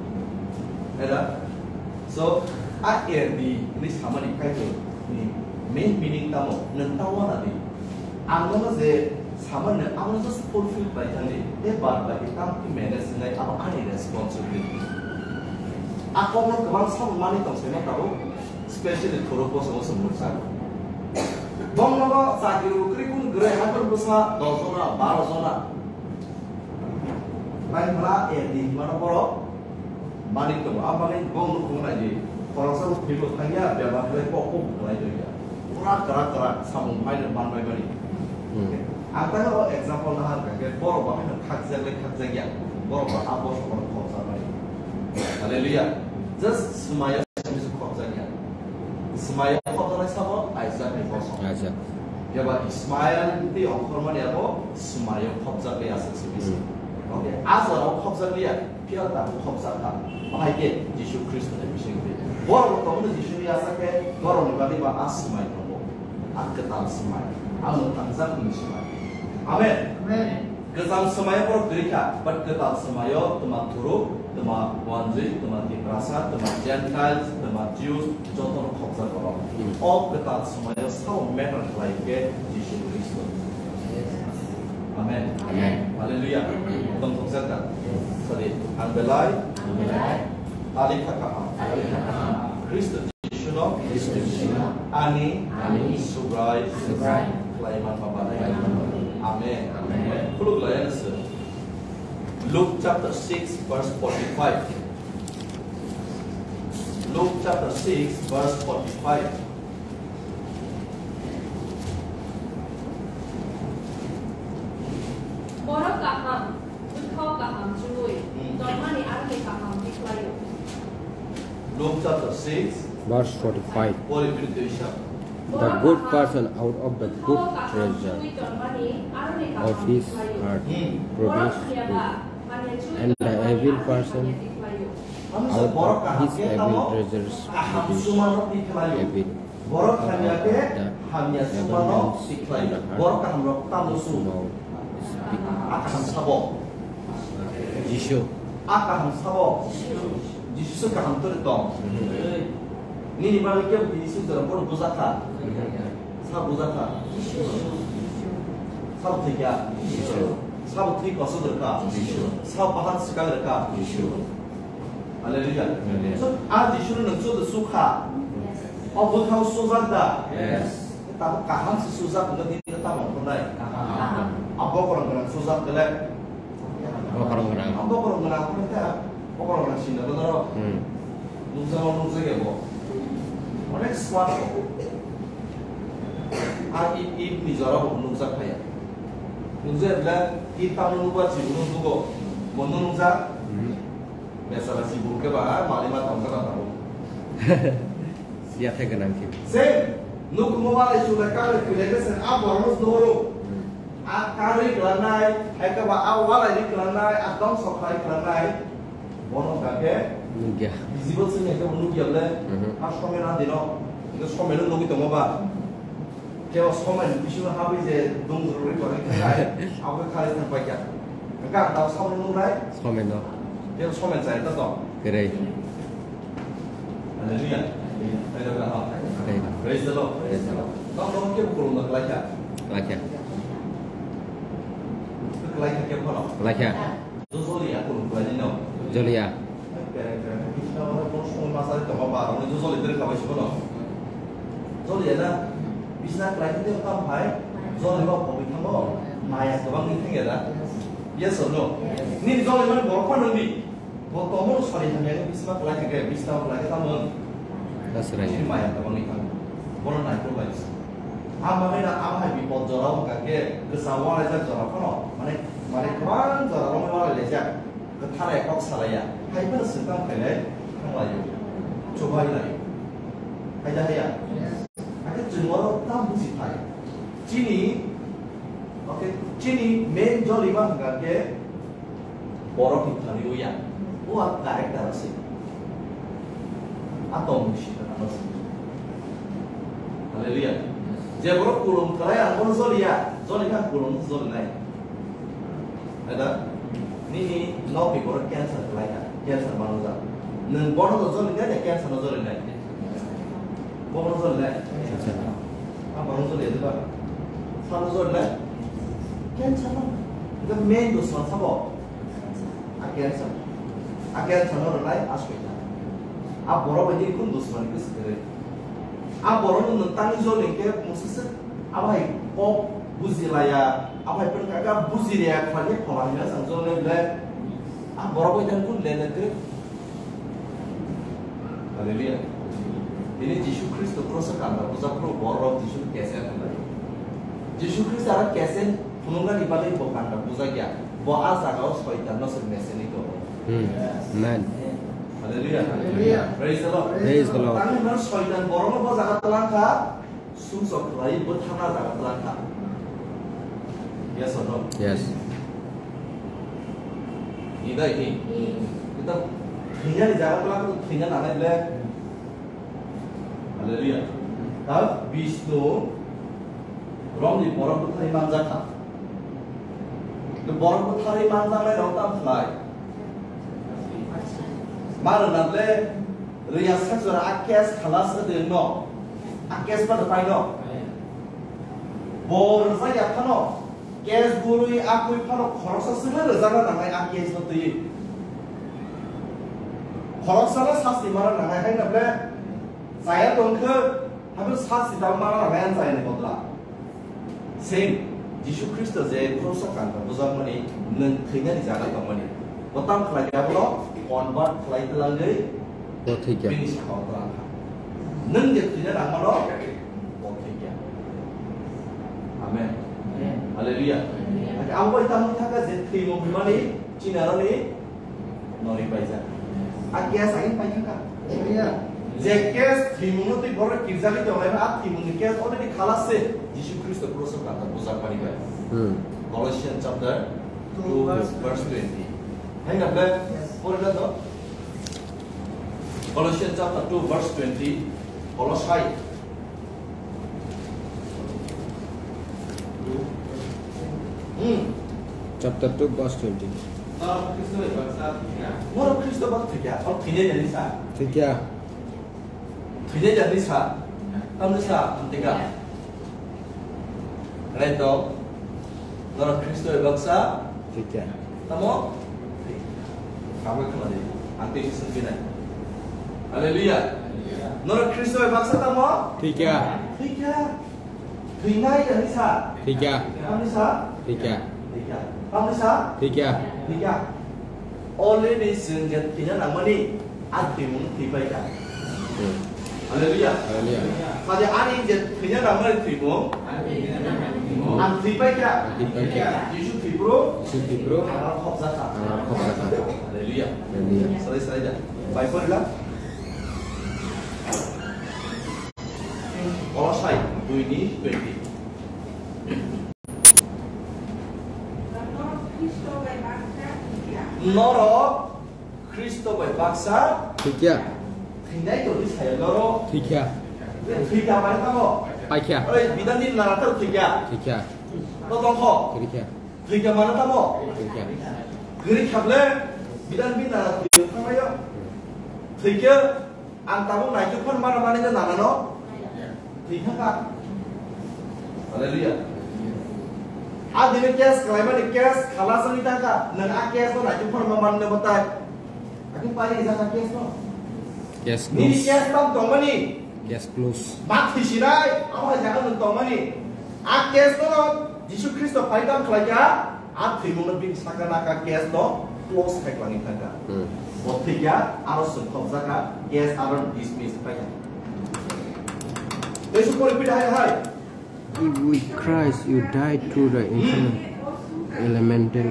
Era? So, a R D hwnwi samani Kaitorni main meaning tamo? Nwng ta uanadi. Ang nono je samani, ang just fulfill khlai thangdi. Tei bad baki tamo khe manage wngnai, abo ani responsibility. A kokno kwbang samung manwi tong saimano tabuk, specially thoro bosongo chwng nukha. Bongnogo chakri rw kwrwi kunu gwnwi, haikhe bwsa dos jona, baro jona. Bai phla A R D hwnmano borok manik tongo. Aboni bong nukhung nai di. Khoroksa bo thwibo thangya, bebak khlai kok kok khlai doya. Pura kwrak kwrak samung haino manbai mani. Hmm. Ang tei o example naha khe borok bo haino khakjak lai khakjak ya. Borok bo abo sokono khoroksa mani. Hallelujah. Just swmaiya simi se khoroksa ya. Swmaiya khoroksa sabo Isaac ni bosong. Isaac. Keba Ismael tei ongkhormani abo swmaiyo khopjakli aswk se bisi. Hmm. Okay, a jorao khopjakliya, phiya tabuk khopjak kha. Bahai khe Jisu Khristo ni bising twi. Borok bo tongo Jisu ni yasa khe, borok ni bagwi ba a swmai tongo. A kwtal swmai. A mwthangjak ni swmai. Amen. Amen. Kwcham swmayo borok kwrwi kha, but kwtal swmayo twma Turuk, twma Wanjwi, twma Tiprasa, twma Gentiles, twma Jews, jotono khopjak borok. Hmm. O kwtal swmayo sao matter khlai khe Jisu Khristo. Amen. Amen. Hallelujah. Tong khopjak da. Sorry, ang belai. Ang belai. Tali kha kaham. Tali kha kaham. Khristo Jisuno, Khristo Jisuno, ani, ani, Subrai, Subrai, khlai manma bagwi. Amen. Amen. Khuluk lai ang se. Luke chapter six, verse forty-five. Luke chapter six, verse forty-five. Borok kaham. Bwkhao kaham chumui tongmani aroni kaham tikhlaio. Luke chapter six, verse forty-five. Pori bini twi sa. The good person out of the good treasure of his heart produces good, and the evil person out of his evil treasures produces evil. Borok hamya khe hamya sumano sikhlai. Borok kahamrok tamo su. A kaham sabo. Jisu. A kaham sabo. Jisu se kaham tore tong. Nini bagwi kebo tini se jora bono bujakha. Sa bujakha. Sa thwikha. Sa thwi koso dorkha. Sa bahan swkang rwkha. Hallelujah. Amen. So, a Jisuni nwng chuda sukha. O bwkhao sujak da? Yes. Tamo kaham se sujak wngkha, tini tamo wngkha nai? Kaham. A bokorong gwnang sujak kele? Bokorong gwnang. A bokorong gwnang wngkha, bokorong gwnang sinna gwnang rok. Hmm. Nukjakma nukjakya bo. Onek smart bo. A i, i ni jora bo nukjak phaiya. Nukjakya bwle i tamo nukba chibunu nugo. Bono nukjak. Hmm. Besara chibuk khe ba, mali ma tong khe ba tamo. Siya thai gwnang khe. Se, nukmo walai chulai kagwi kwlai khe se, a borokno snohoro. Hmm. A karwi kwlanai, hai khe ba a walai ri kwlanai, a dongso khlai kwlanai. Bono hwnkha khe, nukya. Bijibo chwng hai khe bo nukya bwle, mhm, a somai na dino. Hwnkhe somai no nugwi tongo ba. Kebo somai ni bisingo habwi je dong rwgwi tonwi khlai, abo khe khlai thang paikha. Hwnkhe ang tamo samung nuknai. Somai no. Kebo somai chai ta tong. Kwrwi. Hallelujah. Hallelujah. Kwrwi. Praise the Lord. Praise the Lord. Tamo tamo kebo khulumna khlaikha. Khlaikha. Khlaikha kebo no. Khlaikha. Joliya, kun buani no. Joliya. Pere, pere, Krishna wala kon song masari toma ba, oni jo joli tere kabai siko no. Joliya na, bisna klai tete kam hai, joli ba kobi thango, maya gabang ni thangya da. Yes or no? Ni joli mani borok pa nang di. Bo tomo sari hamya ni bisma klai thangya, bisna klai thangya tamo. Tasrai. Maya gabang ni thang. Bono nai ko bai. Ama hai na, ama hai bipod jora wngkha khe, kwsa walaijak jora phano, mane, mane kwbang jora romwi walaijak. Kwtharai kok salaiya, hai phano swngchang khailai thanglaio, chubailai. Hai da haiya? Hakhe chwng oro tam buji phai. Chini, okay, chini main jolima hwnkha khe borokni thani uya. O a character se. A tongmung sita tangma se. Hallelujah. Je borok kulum khlai ang bono joliya, joli kha kulum jolinai. Ada, nini nokni borok cancer khlai kha, cancer manujak. Nwng bono no joli nai, cancer no joli nai. Bono joli nai. Cancer. Ah, bono joli nai ba. Sabo joli nai. Cancer no. Itu main dos man sabo. A cancer. A cancer no rwnai a soitan. A borok bai ni kun dos man kis kere. A borok no nwng tangwi joli khe mungsa se. Abo hai kok bujilaya, abo hai phano kaka bujilaya khlai khe phola hwnwi asang jole ble. A borok bai tang kun le le khe. Hallelujah. Tini Jisu Khristo kroso kanda bujak phuru borok Jisu kesen hwnlai. Jisu Khristo aro kesen phunuknani bagwi bo kanda bujak ya. Bo a jagao soitan no se meseni tongo. Hmm. Amen. Hallelujah. Hallelujah. Praise the Lord. Praise the Lord. Tangwi hwnba soitan borokno bo jaga twlang kha. Sumsok khlai bwthana jaga twlang kha. Yes or no? Yes. Ni dai ni. Yes. Kita thwinani jaga twlang kha, thwina nanai le. Hallelujah. Ta Bishnu romni borok bwthai manjak kha. Borok bwthai manjaknai rok tam khlai. Mano na ble Riya sak jora a case khalas wngwi no. A case phano pai no. Bo rwjak ya phano. Case gurui a kwi phano khoroksa swkle rwjakna nangnai a case no twi. Khoroksa no sasti mana nangnai hai na ble. Chaya tongkhe, habil sasti ta mana nangnai an chayani bodla. Same, Jisu Khristo je kroso kanta bujakmani, nwng thwinani jaga tongmani. Bo tam khlai khe abono convert khlai twlangwi bo thwikya. Bini sakao twlang kha. Nwng je thwina nangmano, bo thwikya. Amen. Amen. Hallelujah. Amen. Abo bai tamo thangkha je thwimung hwnmani, chini aroni Nori paijak. A case agin paikha ka. Iya. Je case thwimungno twi borok kirjagwi tonglai, a thwimungni case already khalas se Jisu Khristo kroso kanta bujak mani bai. Hmm. Colossians chapter two verse twenty. Hai na ble? Yes. Pori na to? Colossians chapter two verse twenty. Kolosai. Chapter two, verse twenty. Norok Khristo bai baksa thwikha. Norok Khristo bai thwikha. Norok thwinai jani sa. Thwikha. Thwinai jani sa. Tamni sa, thwikha. Right dog. Norok Khristo bai baksa. Thwikha. Tamo? Tamo khna di. Ang tei sung binai. Hallelujah. Norok Khristo bai baksa tamo? Thwikha. Thwikha. Thwinai jani sa. Thwikha. Tamni sa. Thwikha. Thwikha. Tamni sa. Thwikha. Thwikha. Already chwng je thwina nangmani, a thwimung thwipaikha. Hmm. Hallelujah. Hallelujah. Sadi ani je thwina nangmani thwimung, ang thwipaikha. Thwipaikha. Jisu thwipro. Jisu thwipro. Ang khopjakha. Ang khopjakha. Hallelujah. Hallelujah. Sarai sarai ja. Bai porila. Kolosai dui ni twenty. Norok Khristo bai baksa. Thwikha. Thwinai tongwi sayo norok. Thwikha. Thwikha mane tamo? Paikha. Oi, bidan din nara taro thwikha. Thwikha. To tongkho. Thwikha. Thwikha mane tamo? Thwikha. Giri khaple bidan din nara thwikha thanglayo. Thwikha. Ang tabuk naituk phan mana mani no nanano? Thwikha kha. Hallelujah. A dini case khlaimani case khalas wngwi thangkha. Nwng a case no naituk phan ma manno bwtai. Akhe pari rijak kha case no. Case Nini close. Case tam tongmani. Case close. Ma thwisinai, abo hai jaga nwng tongmani. A case no Jisu Khristo phai tam khlaikha. A thwimungno bini saka naka case no close khai kwlangwi thangkha. Hmm. Bo thwikha, aro chwng khopjakha, case aro dismiss khaikha. Tei su pori pida hai hai. If with Christ you died to the internal elemental,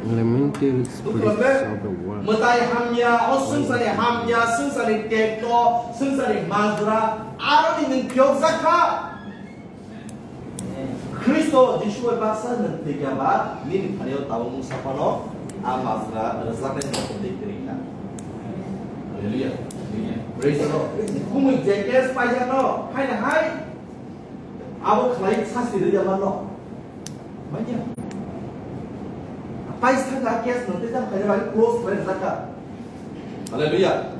elemental spirits of the world. Mwtai hamya, o swngcharni hamya, swngcharni tekno, swngcharni majra, aroni nwng phiyokjakha. Khristo Jisu bai baksa nwng thwikha ba, nini thani-o tabuk mungsa phano a majra rwjaknai no tei kwrwi kha. Hallelujah. Praise the Lord. Kumui je case paijak no, haino hai abo khlai sasti rwya mano. Manya. Paisa da case no tei jam khaijak bai close khlai rwjak kha. Hallelujah.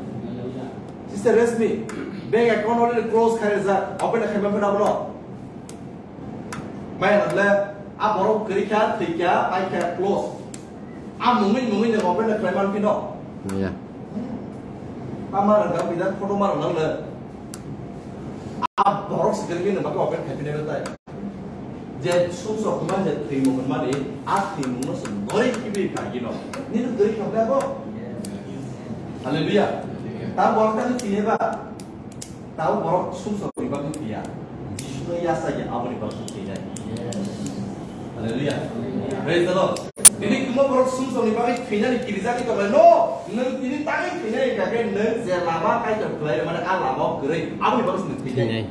Sister Resmi, bank account already close khai rijak, open khai ma phina bono. Mai na le, a borok kwrwi kha, thwi kha, pai kha, close. A mungwi mungwi ni open khai man phino. Yeah. Tama rang bidan photo ma rang le. A borok se kwrwi ni ba open khai phina tai. Je sumsok hwnma je thwimung hwnmani, a thwimungno chwng norwi khibi kagino. Nini twi khabda bo? Hallelujah. Ta borok tani thwiya ba? Tao borok sumsokni bagwi thwiya. Jisuno yasa ya aboni bagwi thwinai. Hallelujah. Praise the Lord. Tini kwbangma borok sumsokni bagwi thwinani kirijagwi tonglai. No, nwng tini tangwi thwinai hwnkha khe nwng je lama kaitor khlai mane a lama kwrwi aboni bagwi se nwng thwinai. Thwinai.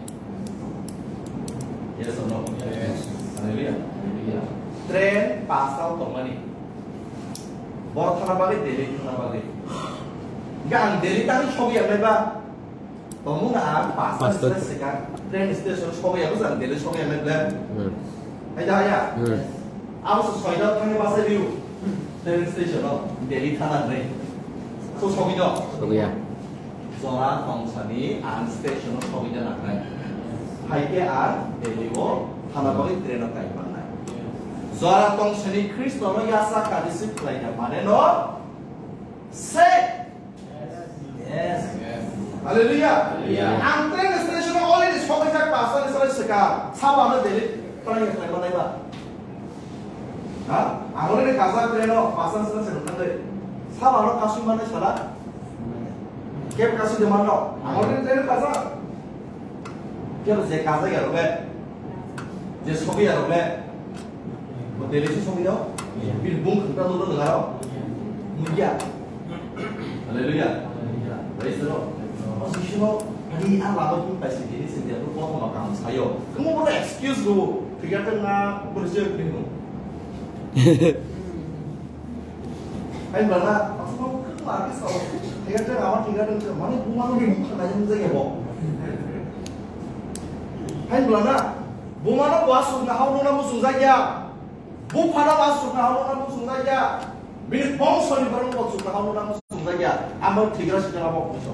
Yes or no? Yes. Hallelujah. Hallelujah. Train pasta o tongmani. Bor thana bagwi, Delhi thana bagwi. Hingke ang Delhi tangwi sogwi ang naiba. Tongmung ang pasta Pasta. Sila sika train station sogwi ang, ang Delhi sogwi ang naiba. Hmm. Hai da ya? Hmm. Abo se soida thangwi basa riu. Train station o Delhi thana nai. So sogwi do. Sogwi ya. Jora tongsani ang station o sogwi da nangnai. Hai khe ang Delhi o thana bagwi train o kai mannai. Jora tongsani Khristo no yasa kadisi khlai da mane no se. Yes. Hallelujah. Hallelujah. Ang train station o already sogwi jak pasta ni salai sika. Sabo ano Delhi train khlai mannai ba. Ha? Ang already kajak train o, pasta sala se nukha de. Sabo ano kasui mane sala? Kep kasui de mano? Ang already train o kajak. Kep je kajak ya rok le. Je sogwi ya rok le. Bo Delhi se sogwi do? Bini bung khungta dolo nang aro? Muya. Hallelujah. Praise the Lord. O sisino ani a lama kin paisi dini se dia to kothoma kam sayo. Kumo bono excuse go. Tiga tengah berjaya kini no. Hai bana, aku mau ke lagi sao. Tiga tengah awak tiga tengah mana buma lo ni muka nanya muka ya bo. Hai bana, buma lo buat sudah hau nona musuh saja. Buphano ba chukna hamo nang muchungjak ya. Bini bongso ni borok bo chukna hamo nang muchungjak ya. Amo thigra sikha abo bongso.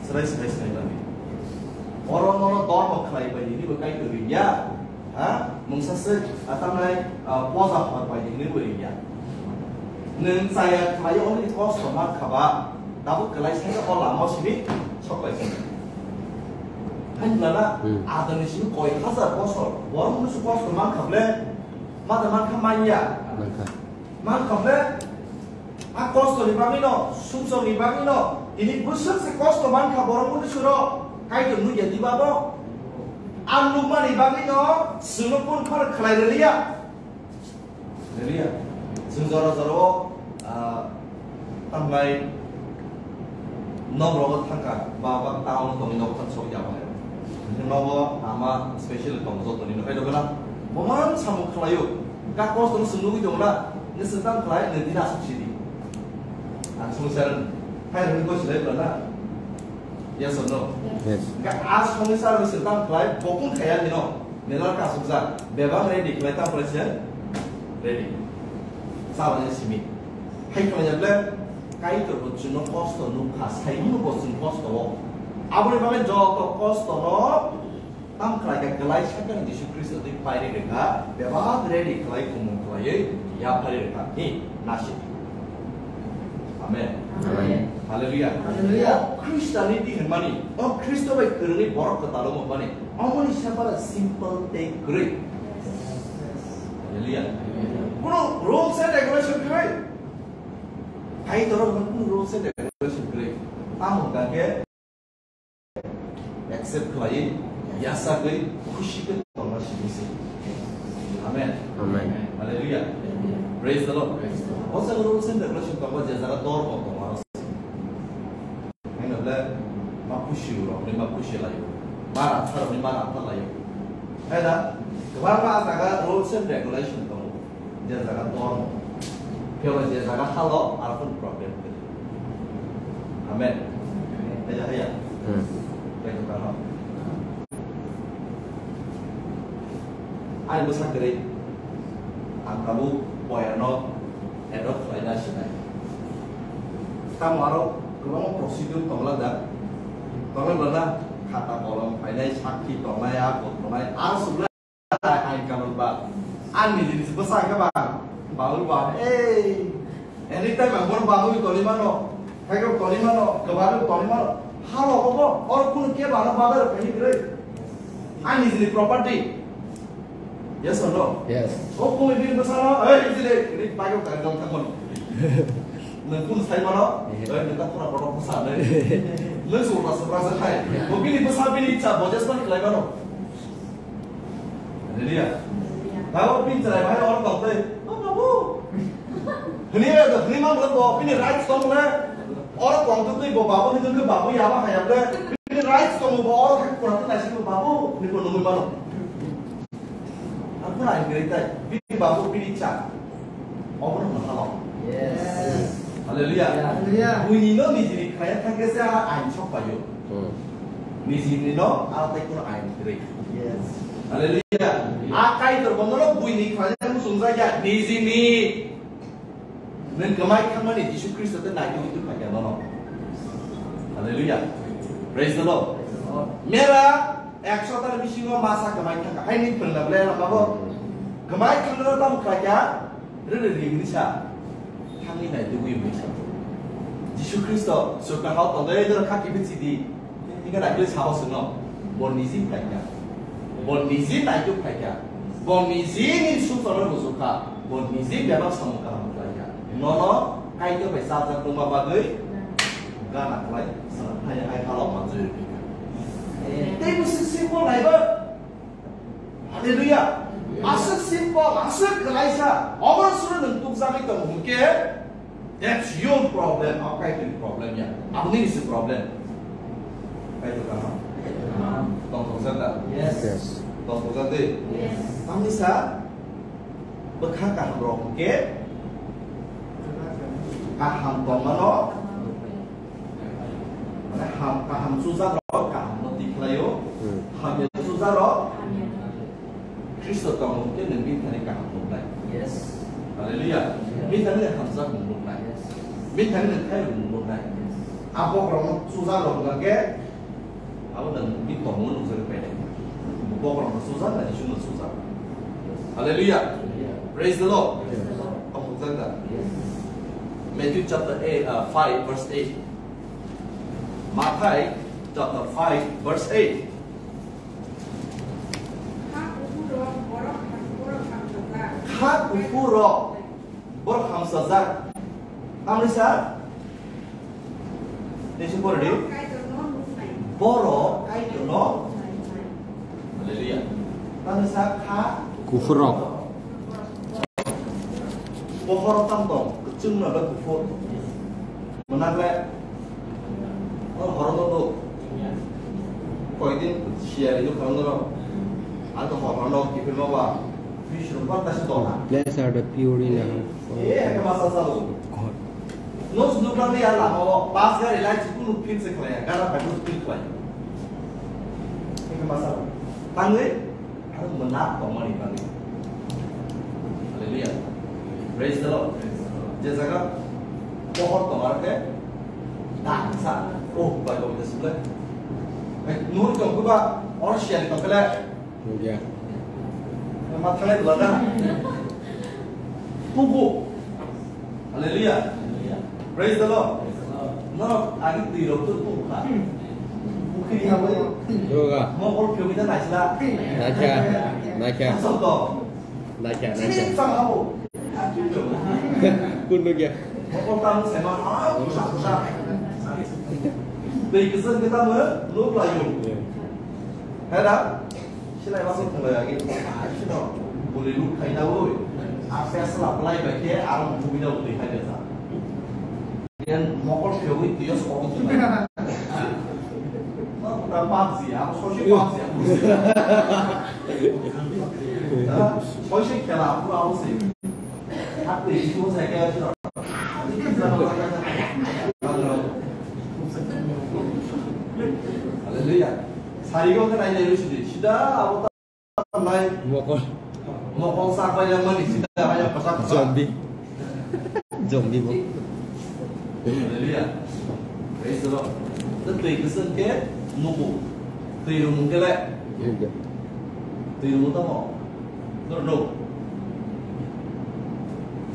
Srai srai srai lami. Oro nono dormo khlai bai nini bo kai kwrwi ya. Ha? Mungsa se atamnai poja hor bai nini bo ya. Nwng chaya khlai oni kosto ma khaba. Tabuk kwlai sai o lama simi sok lai simi. Hai nana Hmm. adani simi koi hazar bosor. Borok munu su kosto man khable. Mada man kha manya. Mankha. Man khable. A kosto ni bagwi no, sumsok ni bagwi no. Ini busuk se kosto man kha borok munu suro. Kai to nugya di babo. Ang nukmani bagwi no, suno pun khar khlai relia. Hallelujah. Chwng jora jora o, ah, tamlai nok rogo thangkha, ba, ba town tongwi nok thang sok ya bai. Nogo ama special tong jotoni no khaito gana. Boman samung khlaio. Ka kosto no chwng nugwi tongla. Ni chwng tang khlai, ni dina asuk sidi. Ang sung sar, hai rwni ko silai bla na. Yes or no? Yes. Ka a sung sar ni chwng tang khlai, bokung khaya ni no. Melar kasukjak, bebak ready khlai ta khlai se ready. Chala ni simi. Hai khlai ya ble, Kaitor bo chwngno kosto nukha, sai mano bo chwng kosto o. Aboni bagwi joto kosto no tam khlai kha, kwlai sakha Jisu Khristo twi pairi rwkha, bebak ready khlai, kumung khlaiwi yaphari rwkha. Hi, nasi. Amen. Amen. Hallelujah. Hallelujah. O Christianity hwnmani, o Khristo bai kwrwngwi borok kwtal wngmani, omoni separa simple tei kwrwi. Hallelujah. Kuno rules and regulation kwrwi. Kaitor hwn kuno rules and regulation kwrwi. Tamo hwnkha khe accept khlaiwi, yasagwi, khusi khe tongna simi se. Amen. Amen. Hallelujah. Praise the Lord. O jaga rules and regulation tongo, je jaga dormo tongo aro se. Haino ble ma khusi rok ni ma khusi laio. Ma rangsa rok ni ma rangsa laio. Hai da? Kwbangma jaga rules and regulation tongo. Je jaga dormo. Phiya ba je jaga halo, aro phano problem kwrwi. Amen. Haya, haya. Hmm. Bai to kano. Ani bwsa kwrwi. Ang tabuk boyano adopt khlaina sinai. Tamo aro kwbangma procedure tongla da. Tongla bwlana khata kolom phainai, sakhi tongnai, a kot tongnai, a sugla. Ain kanon ba. Ani jinis bwsa khe ba. Baul ba. Ei. Anytime ang bor baul toni mano. Khaikok toni mano. Kebaru toni mano. Halo obo. Or kun ke ba no ba ber phi gre. Ani jinis property. Yes or no? Yes. O kun bini bwsa no. Ei jinis. Ini payo ka dong thang mano. Nang kun sai mano. Ei neta pura kono bwsa ne. Nang sura sura sa khai. O bini bwsa bini cha bojes man khlai mano. Hallelujah. Bible pin chwrai bahai oro tong tei, "O babu." Hini re do, hini mang bo, bini rights tong le. Oro tong tei bo babu, hini ke babu ya ba haya le. Bini rights tong bo, oro thang pura tei naising bo babu, hini ko nungui mano. Ang pura ang gari tai, bini babu, bini cha. Obo no masalo. Yes. Hallelujah. Hallelujah. Buini no nijini khlaiya thangkhe se a ain sok paio. Hmm. Nijini no a tai kuno ain kwrwi. Yes. Hallelujah. A Kaitor bono no buini khlaiya muchungjak ya nijini. Nwng kwmai thangmani Jisu Khristo tei naitugwi tongkha khe nono. Hallelujah. Praise the Lord. Mera Ekso tal bisingo masa kwmai thangkha. Haini phwrwngna belai lama bo. Kwmai thangna tamo khlai kha? Rwrwi ri hwnwi sa. Thangwi nai tubui hwnwi sa. Jisu Khristo sukha hao tongdoi doro kha kibi chidi. Hingke nai tubui sao sino. Bo niji khlai kha. Bo niji nai tu khlai kha. Bo niji ni suk tongna rwjak kha. Bo niji bebak samung kaham khlai kha. Nono Kaitor bai chajak tongma bagwi gana khlai, hai, hai halok manjui rwkha. Tei bo se simple naiba. Hallelujah. Aswk simple, aswk kwlaisa. Obo suru nwng tukjagwi tongo hwnkhe, that's your problem, o Kaitorni problem ya. Aboni se problem. Kaitor kaham. Tongthokjak da? Yes. Yes. Tongthokjak de? Yes. Tamni sa? Bwkha kaham rok hwnkhe kaham tongmano, mane ham, kaham chujak rok kaham no tikhlaio, hmm, hamya chujak rok, hamya. Kristo tongo hwnkhe nwng bini thani kaham nuknai. Yes. Hallelujah. Yes. Bini thani nwng hamjak nuknai. Yes. Bini thani nwng khairok nuknai. Yes. A bokhorokno chujak rok hwnkhe abo nwng bini tongmung nukjagwi painai. Bokhorokno chujak na Jisuno chujak. Hallelujah. Hallelujah. Praise the Lord. Yes. Tongthokjak da? Yes. Matthew chapter eight, uh, five verse eight. Mathai chapter five verse eight. Kha kuphur rok borok hamsajak. Tamni sa? Tei se pore di. Borok Kaitorno. Hallelujah. Tamni sa kha kuphur rok. Pohor tam tong, kwchwng no ba kuphur. Mwnakle, o horo no do. Koidin siyari do khorang no. Ang to hor hor no kifir no ba. Bishnu pa ta si to na. Blessed are the pure in heart, for Eh, hake masa sa do. God. No sunu kan ya la ho, pas gari lai chukunu phil se khlaya, gara pai phil khlaya. Hake masa. Tangwi Aro mwnap tongmani bagwi. Hallelujah. Praise the Lord. Je jaga pohor tong aro khe dangsa. Oh, Bible de sule. Ai, nur tong kuba, or siari tong kele. Nugya. Ma thalai bela da. Puku. Hallelujah. Praise the Lord. Norok agi twi rok tu tu kha. Bukhiri ha bo. Yoga. Mokol phiyogwi da naisla. Naikha. Naikha. Asok to. Naikha, naikha. Sini sama ha bo. Kun nugya. Mokol tamu sema ha kusa kusa. Twi kisa kita mo luk layu. Hera. Silai masa thwnglai agi, ai sino, buli lut khai da oi. A pes la plai bai khe, aro bumi da ui khai da. Yen mokol phiyogwi twiyo sok thwnglai. Ma ta PUBG, aro sosi PUBG, aro sosi. Ha, sosi khela, aro aro se. Hakti isu sai khe sino. Hallelujah. Sarigo khe nai nai sidi. Sida abo ta nai. Mokol. Mokol sa pai yang mani sida hanya pasak pasak. Zombie. Zombie bo. Hallelujah. Praise the Lord. Tei twi kwsang khe nugo. Twi rwmung khe le. Nugo. Twi rwmung tamo. Nor no.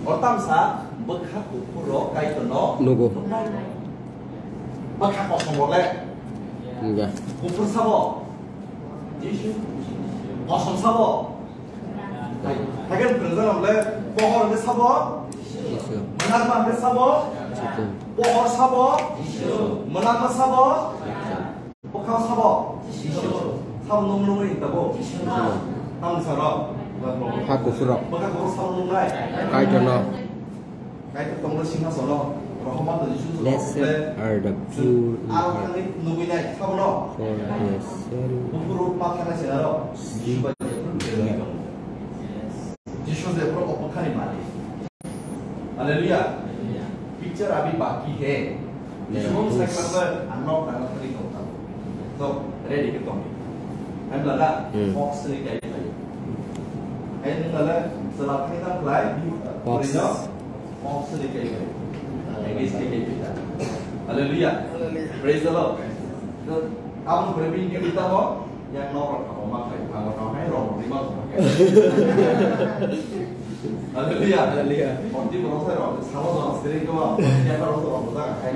O tamsa bwkha kuphur rok Kaitorno nugo. Bwkha kosom rok le. Nugo. Kuphur sabo. Jisu. Kosom sabo. Hai, hai kan berjana le pohor le sabo. Jisu. Mwnakma le sabo. Jisu. Pohor sabo. Jisu. Mwnakma sabo. Jisu. Bwkha sabo? Sabo nung nung ri tabo? Tamni saro? Ha kuphur rok. Bwkha kuphur sabo nung nai? Kaitorno. Kaitor tongmo singhasono. Rohoma to Jisu. Blessed are the pure in heart. Aro thangwi nugwi nai sabo no? For they shall Kuphur rok ma thangna se aro. See. Jisu bai Jisu je pro opo khani mali. Hallelujah. Picture abhi baki hai. Jisu sai khlai ang nok tangna thani tong tang. So, ready khe tong. Ang lala, Hmm. Fox ni kai kai. Ang lala, sala thani tang khlai, Fox. Porino, Fox ni kai kai. English ni kai kai. Hallelujah. Hallelujah. Praise the Lord. So, abang boleh bin kita mo, yang nok rok mo makai, ang rok hai rok ni ma. Hallelujah. Hallelujah. Monti borok sai rok, samo jona sering ko, ya ka rok rok ta khai.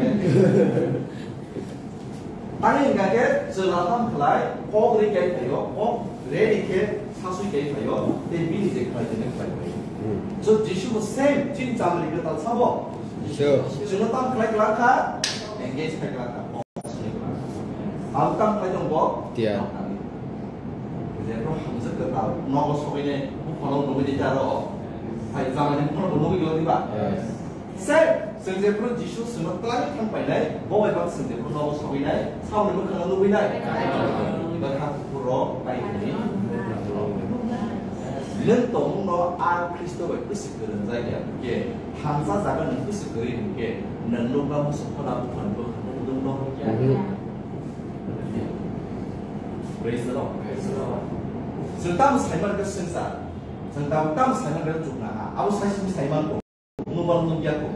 Tani hingka khe chwla tam khlai, kok ri kai phaio, kok ready khe sasui kai phaio, tei bini je khlai tene khlai phaio. Hmm. So Jisu bo same, chini chamri kwtal sabo. Jisu. Chwla tam khlai khlai kha, engage khai khlai kha. Ang tam khlai tong bo? Tiya. Jebro hamjak kwtal nogo sogwi nai, buphano nugwi di taro. Hai, jamani buphano bo nugwi gilo diba? Yes. Se, chwng jebro Jisu chwngno twlangwi thang painai, bo bai bak chwng jebro nogo sogwi nai, saboni mwkhang nugwi nai. Bwkha kuphur rok bai hwnwi. Nwng tongmungno a Khristo bai kwswk kwrwngjak ya hwnkhe, thansa jaga nwng kwswk kwrwi hwnkhe, nwng nukna muchung phano buphani bwkhano nukno hwnkhe. Mhm. Praise the Lord. Praise the Lord. Chwng tamo saiman khe swngchar. Chwng tamo, tamo saiman khe chukna ha. Abo sai simi saiman ko. Nubal nukya ko.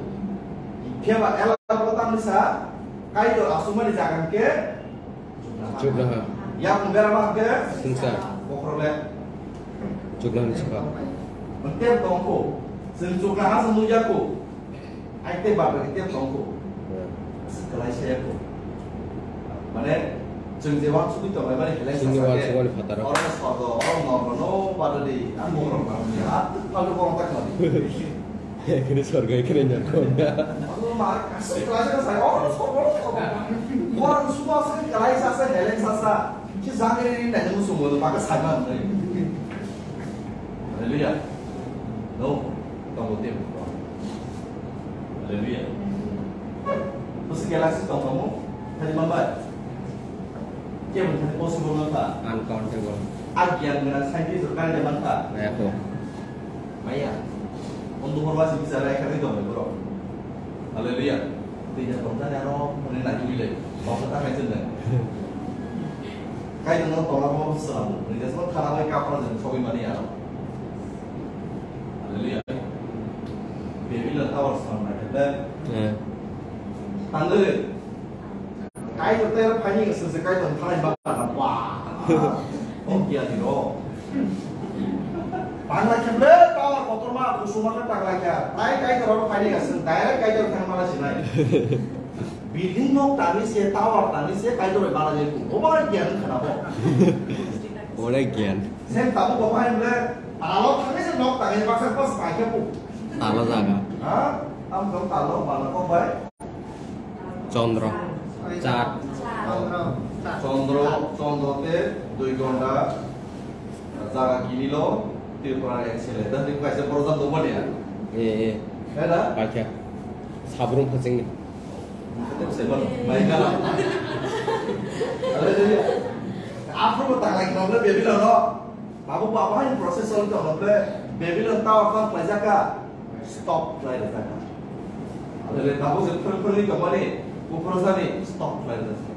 Phiya ba ela ko tamo sa, Kaitor asumani jaga khe chukna ha. Chukna ha. Yakung bera ba khe swngchar. Bokhorok le. Chukna ni chukha. Mantep tongko. Chwng chukna ha se nukya ko. Ai tei baba khe tep tongko. Hmm. Aswk kwlai saya ko. Mane, chwng je wansugwi tonglai mani helai sasa khe. Chwngni wansugmani phataro. Oro sorgo, oro norgo, no bado di, ang bohrok nang ya. Atwk phalto bohrok tak nang. Ekhene sorgo, ekhene norgo. Abo ma, aswk kwlai saya sai, oro sorgo, oro sorgo. Bohrok sumo aswk kwlai sasa, helai sasa. Si jangri ni nai mo sumo, baka sai man nai. Hallelujah. No, tongo tei. Hallelujah. Bwswk galaxy tong tongmo, thani manbai. Kebo thani possible wngkha. Uncountable. A gyan gwnang scientist rok kari mankha. Naya kho. Maya. Ondo horba si bisa rai kari tong borok. Hallelujah. Tei ya tong tani aro mone na juli le. Tong ta kai chen. Kai tong tong aro selamu. Ni jasma thana bai kapra jen sobi mani aro. Hallelujah. Baby la tower sound like that. Eh. Tangde. Kaitor tei aro phaini se se Kaitor thalai ba ba. Oh, dia di ro. Tangla khe ble tower kotorma kusuma khe tangla khe. Tai Kaitor aro phaini se direct Kaitor thang mala sinai. Building nok tangni se, tower tangni se, Kaitor bai bala je ku. Obo gyan khana bo. Ore gyan. Sen tabu bo hai ble talo thangni se nok tangni baksa pas pai khe ku. Talo jaga. Ha? Am dong talo bala ko bai. Chondro, chak. Chondro, Chondro te dui ghonta jaga kinilo Tripura ek sele. Dan ni kaisa borok jang dongmani ya? Eh, eh. Hai na? Baikha. Sabrum phasingni. Kete sai mano. Baikha. Are, are, are. Aphuru bo tanglai khna le bebilo no. Babu, babu, hai process wng tong le, Babylon tower tang khlaijak kha, stop khlai rwjak kha. Hallelujah. Babu je phwrwng phwrwngwi tongmani, buphuru sani stop khlai rwjak kha.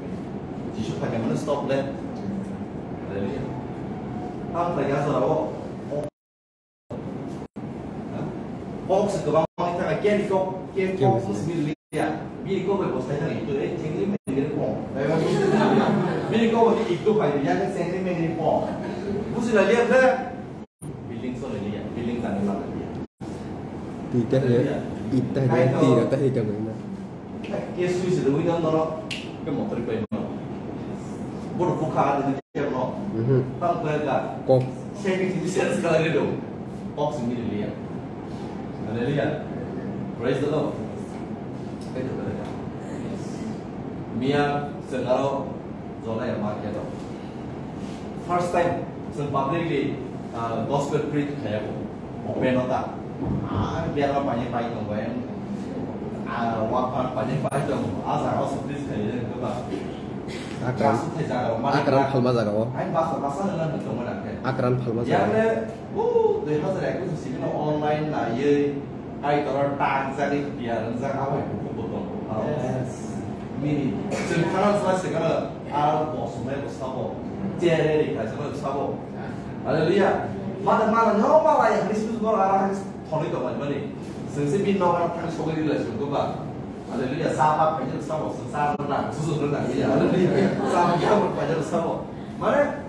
Jisu phaikha mani stop le. Hallelujah. Tang khlai kha jorao. Kok se kwbang wng thangkha, keni kok, keni kok se mili ya. Bini kok bai bwsai thangwi twi, eh, chengri mengri pong. Bini kok bai ikto pai ya, chengri mengri pong. Busi la liya ble. Building so liya, building tani la liya. Tita ya, ita ya, tira ta hita bai na. Ke sui se dui dan doro, ke motor pai ma. Bor bukha de ke no. Mhm. Tam khlai ka. Kok. Second sentence kala ke do. Kok se mili liya. Hallelujah. Praise the Lord. Kaitor kala ka. Miya sengaro jona ya ma ke do. First time, chwng publicly, ah, gospel preach khayago. Open o ta. Ah, biar ma panye pai tong bai. Ah, wa pa panye pai tong. Ah, jaga o preach khayago ba. Akran. Kasu thai jaga o, mani akran ba. Phalma jaga o. Ai basa, basa na na tong mana ke. Akran phalma jaga. Yang le, uh, dui hazar ekus simi no online na ye. Kaitor tang jani biar jang awai buku botong. Yes. Mini, chwng thana sa se kana, ar bosmai bo sabo. Chere ri khai sabo sabo. Hallelujah. Mada mala no mala ya Christmas bor ara thoni to mani. Sengse bin no ara thang sogri la sungko ba. Hallelujah. Sa pa khai sabo, sa na, su su na. Hallelujah. Sa pa khai sabo. Mane,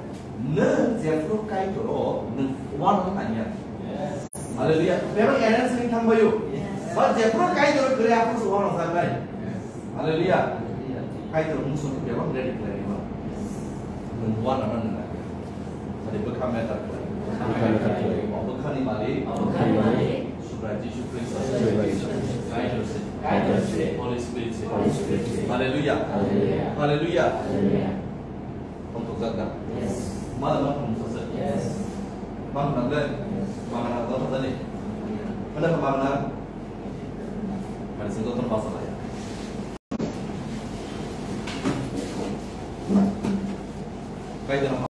nwng jephuru Kaitor o nwng uanw tangya. Yes. Hallelujah. Pero arrange ni thangbayo. Yes. Ba jephuru Kaitor o kwrwi aphuru se uanw thangbai. Yes. Hallelujah. Hallelujah. Kaitor musu bebak ready khlai rima. Yes. Nwng uanw na nwng na. Tadi bwkha matter khlai. Bwkha matter khlai. Bwkha ni malik. Bwkha ni malik. Subrai Jisu Khristo. Subrai Jisu Khristo. Kaitor se. Kaitor se. Holy Spirit se. Holy Spirit se. Hallelujah. Hallelujah. Hallelujah. Hallelujah. Tongthokjak da? Yes. Mada ma tongthokjak? Yes. Mang nang le? Yes. Mang nang da tadi? Ada ke mang nang? Hari sing kotor pasal ya. Kai dalam